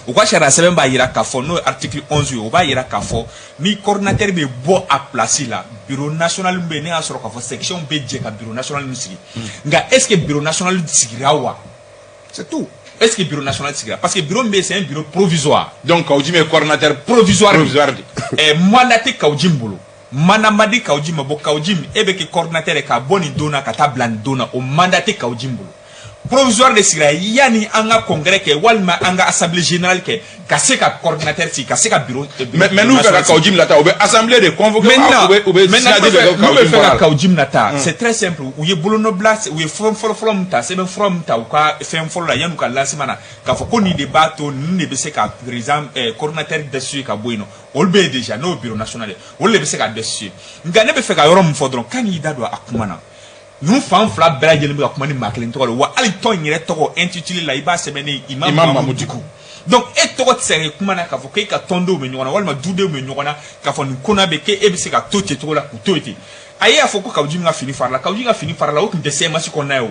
U ka sariya sɛbɛn b'a yira k'a fɔ, n'o ye article 11 ye, o b'a yira k'a fɔ ni coordinateur bɛ bɔ a place la, bureau national min bɛ yen, ne y'a sɔrɔ k'a fɔ section bɛ jɛ ka bureau national min sigi. Nka est ce que bureau national sigira wa? C'est tout. Est ce que bureau national sigira? Parce que bureau min bɛ yen, c'est un bureau provisoire. Donc Kaou Djim ye coordinateur provisoire. Provisoire de. Mandat tɛ Kaou Djim bolo, mandat ma di Kaou Djim ma. Bɔ Kaou Djim, e bɛ kɛ coordinateur ye k'a bɔ nin don na ka taa bila nin don na, o mandat tɛ Kaou Djim bolo. Provisoire de sigira yanni an ka congrès kɛ walima an ka assemblée générale kɛ, ka se ka coordinateur sigi, ka se ka bureau Mais n'u fɛ ka national. Kaou Djim lata, u bɛ assemblée de convoquer. Maintenant, U bɛ maintenant, signature de kɛ n'u Kaou bɛ Djim fɛ ka bɔra la. Kaou Djim nata, c'est très simple. U ye bolonɔbila, u ye fɛn fɔlɔ fɔlɔ min ta, sɛbɛn fura min ta u ka fɛn fɔlɔ la yan'u ka lancement na, k'a fɔ ko nin de b'a to nin de bɛ se ka président coordinateur destituer ka bɔ yen nɔ, olu bɛ yen déjà, n'o ye bureau national ye, olu de bɛ se ka destituer. Nka ne bɛ fɛ ka yɔrɔ min fɔ dɔrɔn, kan y'i da don a kuma na, ninnu fan fila bɛɛ lajɛlen bɛ ka kuma ni maa kelen tɔgɔ de wa. Hali tɔn in yɛrɛ tɔgɔ, intitulé la, i b'a sɛbɛn ne Imam Imam Mahmoud Mahmoud Dicko. Donc e tɔgɔ tɛ se ka kɛ kuma na k'a fɔ k'e ka tɔndenw bɛ ɲɔgɔn na walima dudenw bɛ ɲɔgɔn na, k'a fɔ nin ko na bɛ k'e bɛ se ka to ten cogo la k'u to yen ten. A y'a fɔ ko Kaou Djim ka fini farala, Kaou Djim ka fini farala, o tun tɛ CMAS kɔnɔna ye.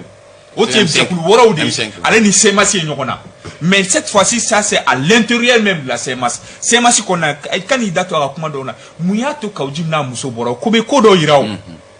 O tun ye M5. jɛkulu wɛrɛw de ye. M5. Ale ni CMAS ye ɲɔgɔn na, mais cette fois-ci, ça c'est à l'intérieur même de la CMAS. CMAS kɔnɔna, kan n'i da to a ka kuma dɔw na, mun y'a to Kaou Djim n'a muso bɔra? O ko bɛ ko dɔw yira o.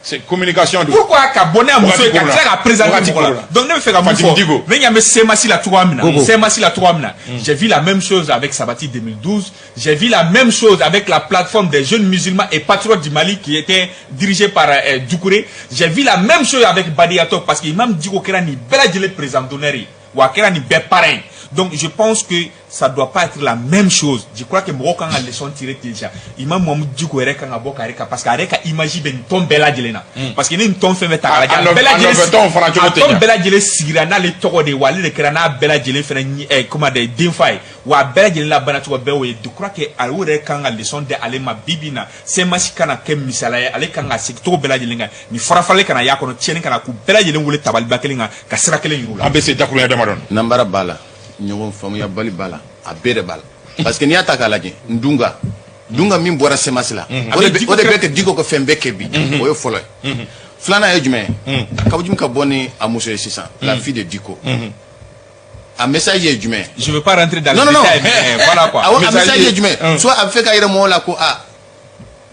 C'est communication de. Pourquoi ka bɔ n'a muso ye ka Wagati tila ka présenter Wagati mɔgɔ la? koro la. Donc ne bɛ fɛ ka mun Fatim fɔ? Dicko. Ne ɲɛ bɛ CMAS la cogoya min na, Gogo. CMAS la cogoya min na, j'ai vu la même chose avec Sabati 2012, j'ai vu la même chose avec la plateforme des jeunes musulmans et patriotes du Mali qui était dirigée par Doucouré, j'ai vu la même chose avec Badiato, parce que Imam Dicko kɛra nin bɛɛ lajɛlen président d'honneur ye, wa a kɛra nin bɛɛ parrain ye. Donc je pense que ça doit pas être la même chose. Je crois que mɔgɔw kan ka leçon tirer déjà. Imam Mahmoud Dicko yɛrɛ kan ka bɔ k'a yɛrɛ ka, parce que a yɛrɛ ka image bɛ nin tɔn bɛɛ lajɛlen na, parce que ni nin tɔn fɛn fɛn ta k'a lajɛ, A a bɛɛ lajɛlen nɔfɛ tɔnw fana cogo a tɛ tɔn ɲa. bɛɛ lajɛlen sigira n'ale tɔgɔ de ye, wa ale de kɛra n'a bɛɛ lajɛlen fɛnɛ comment dire, denfa ye, wa a bɛɛ lajɛlen labanna cogo bɛɛ y'o ye. Je crois que ale yɛrɛ kan ka leçon di ale ma. Bi bi in na, CMAS kana kɛ misaliya ye, ale kan ka segin cogo bɛɛ lajɛlen kan, nin farafalen kana y'a kɔnɔ, tiɲɛni kana k'u bɛɛ lajɛlen wele tabaliba kelen kan ka sira kelen yir'u la. An bɛ se dakuruɲɛ damadɔ. Nanbara b'a la, ɲɔgɔn faamuyabali b'a la, a bɛɛ de b'a la, parce que n'i y'a ta k'a lajɛ, Dunga Dunga min bɔra CMAS la, o de bɛ kɛ Dicko ka fɛn bɛɛ kɛ bi, o ye fɔlɔ ye. Filanan ye jumɛn ye? Kaou Djim ka bɔ ni a muso ye sisan, la fille de Dicko, a message ye jumɛn ye? Je veux pas rentrer dans Non, le non, non. détail, mais voilà quoi. Awɔ, a Message message ye- ye jumɛn? Soit a bɛ fɛ k'a yira mɔgɔw la ko a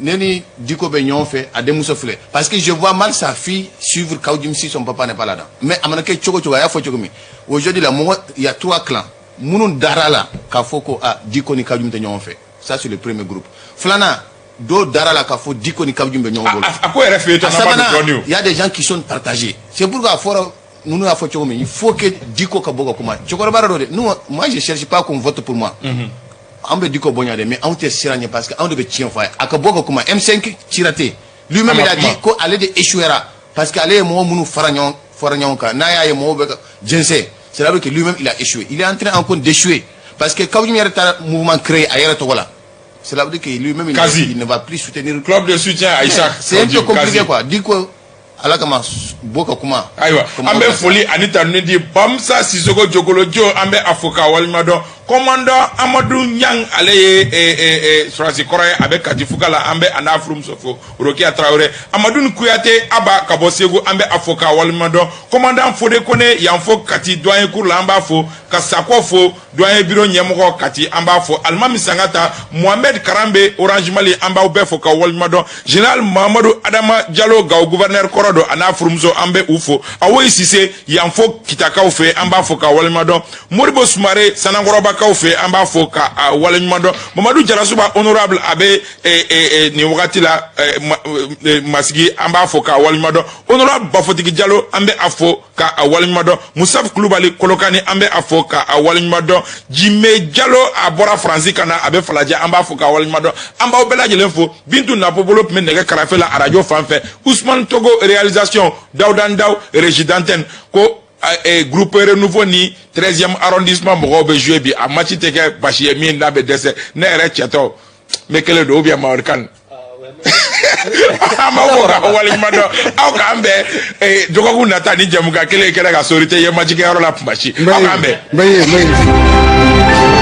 ne ni Dicko bɛ ɲɔgɔn fɛ, a denmuso filɛ, parce que je vois mal sa fille suivre Kaou Djim si son papa n'est pas là-dedans. Mais a mana kɛ cogo cogo, a y'a fɔ cogo min, aujourd'hui la mɔgɔ, il y a trois clans minnu dara la k'a fɔ ko a Dicko ni Kaou Djim tɛ ɲɔgɔn fɛ. Ça, c'est le premier groupe. Filanan, dɔw dara la k'a fɔ Dicko ni Kaou Djim bɛ ɲɔgɔn bolo. A ko yɛrɛ fɛ yen A tɔ, n'an b'a dɔn sabanan, dɔɔni o. il y a des gens qui sont partagés. C'est pourquoi a fɔra, ninnu y'a fɔ cogo min, il faut que Dicko ka bɔ ka kuma. Cɛkɔrɔba dɔ de, nous, moi, je cherche pas qu'on vote pour moi. An bɛ Dicko bonya de, mais anw tɛ siran ɲɛ, parce que anw de bɛ tiɲɛ fɔ a ye. A ka bɔ ka kuma. M5 cira ten, lui-même il a dit ko ale de échouera, parce que ale ye mɔgɔ minnu fara ɲɔgɔn kan, n'a y'a ye mɔgɔw bɛ ka jɛnsɛn, c'est à dire que lui-même il a échoué, il est en train encore d'échouer, parce que Kaou Djim yɛrɛ taara mouvement créé a yɛrɛ tɔgɔ la, cela veut dire que lui-même Kazi. il ne va plus soutenir. Club de soutien Aïssa. C'est un peu Kaou Djim, compliqué Kazi. quoi. Dicko, ala kama bɔ ka kuma. Ayiwa, Kuma an bɛ ka- foli ani tanuni di Bamusa Sisoko Jokolojo, an bɛ a fo k'a waleɲuman dɔn. Commandant Amadu Ɲang, ale ye sɔrɔdasi kɔrɔ ye, a bɛ Kati fuga la, an bɛ a n'a furumuso fo, Rokiya Tarawele. Amadu Kuyate Aba ka bɔ Segu, an bɛ a fo k'a waleɲuman dɔn. Commandant Fode Kone, yan fo Kati douanier cour la, an b'a fo. Ka Sakɔ fo, doyen bureau ɲɛmɔgɔ Kati, an b'a fo. Alimami Sangata, Mohamed Karanbe, Orange Mali, an b'aw bɛɛ fo ka waleɲuman dɔn. Général Mahamadu Adama Jalo, Gawo gouverneur kɔrɔ don, a n'a furumuso, an bɛ u fo. Awoyi Sise, yan fo Kitakaw fɛ, an b'a fo ka waleɲuman dɔn. Moribo Sumare, Sanankɔrɔbakaw fɛ, an b'a fo ka waleɲuman dɔn. Mamadu Jarasuba, honorable, a bɛ nin wagati la Masigi, an b'a fo ka waleɲuman dɔn. Honorable Bafotigi Jalo, an bɛ a fo ka a waleɲuman dɔn. Musaf Kulubali Kolokani, an bɛ a fo ka a waleɲuman dɔn. Jime Jalo, a bɔra Faransi ka na, a bɛ Falajɛ, an b'a fo ka waleɲuman dɔn. An b'aw bɛɛ lajɛlen fo. Bintu Napobolo tun bɛ nɛgɛ karafe la arajo fan fɛ, Usman Togo réalisation, Dawuda Ndaw régie d'antenne. Ko groupe Renouveau ni 13e arrondissement mɔgɔw bɛ jouer bi, a match tɛ kɛ basi ye min n'a bɛ dɛsɛ. Ne yɛrɛ cɛtɔ n bɛ kelen don ou bien Mamadu Kane, an b'aw fo ka waleɲuman dɔn. Aw k'an bɛn dɔgɔkun nata ni jɛmukan kelen kɛnɛ ka sori tɛ ye majigiyɔrɔ la kuma si. Aw k'an bɛn. N bɛ ye, n bɛ ye.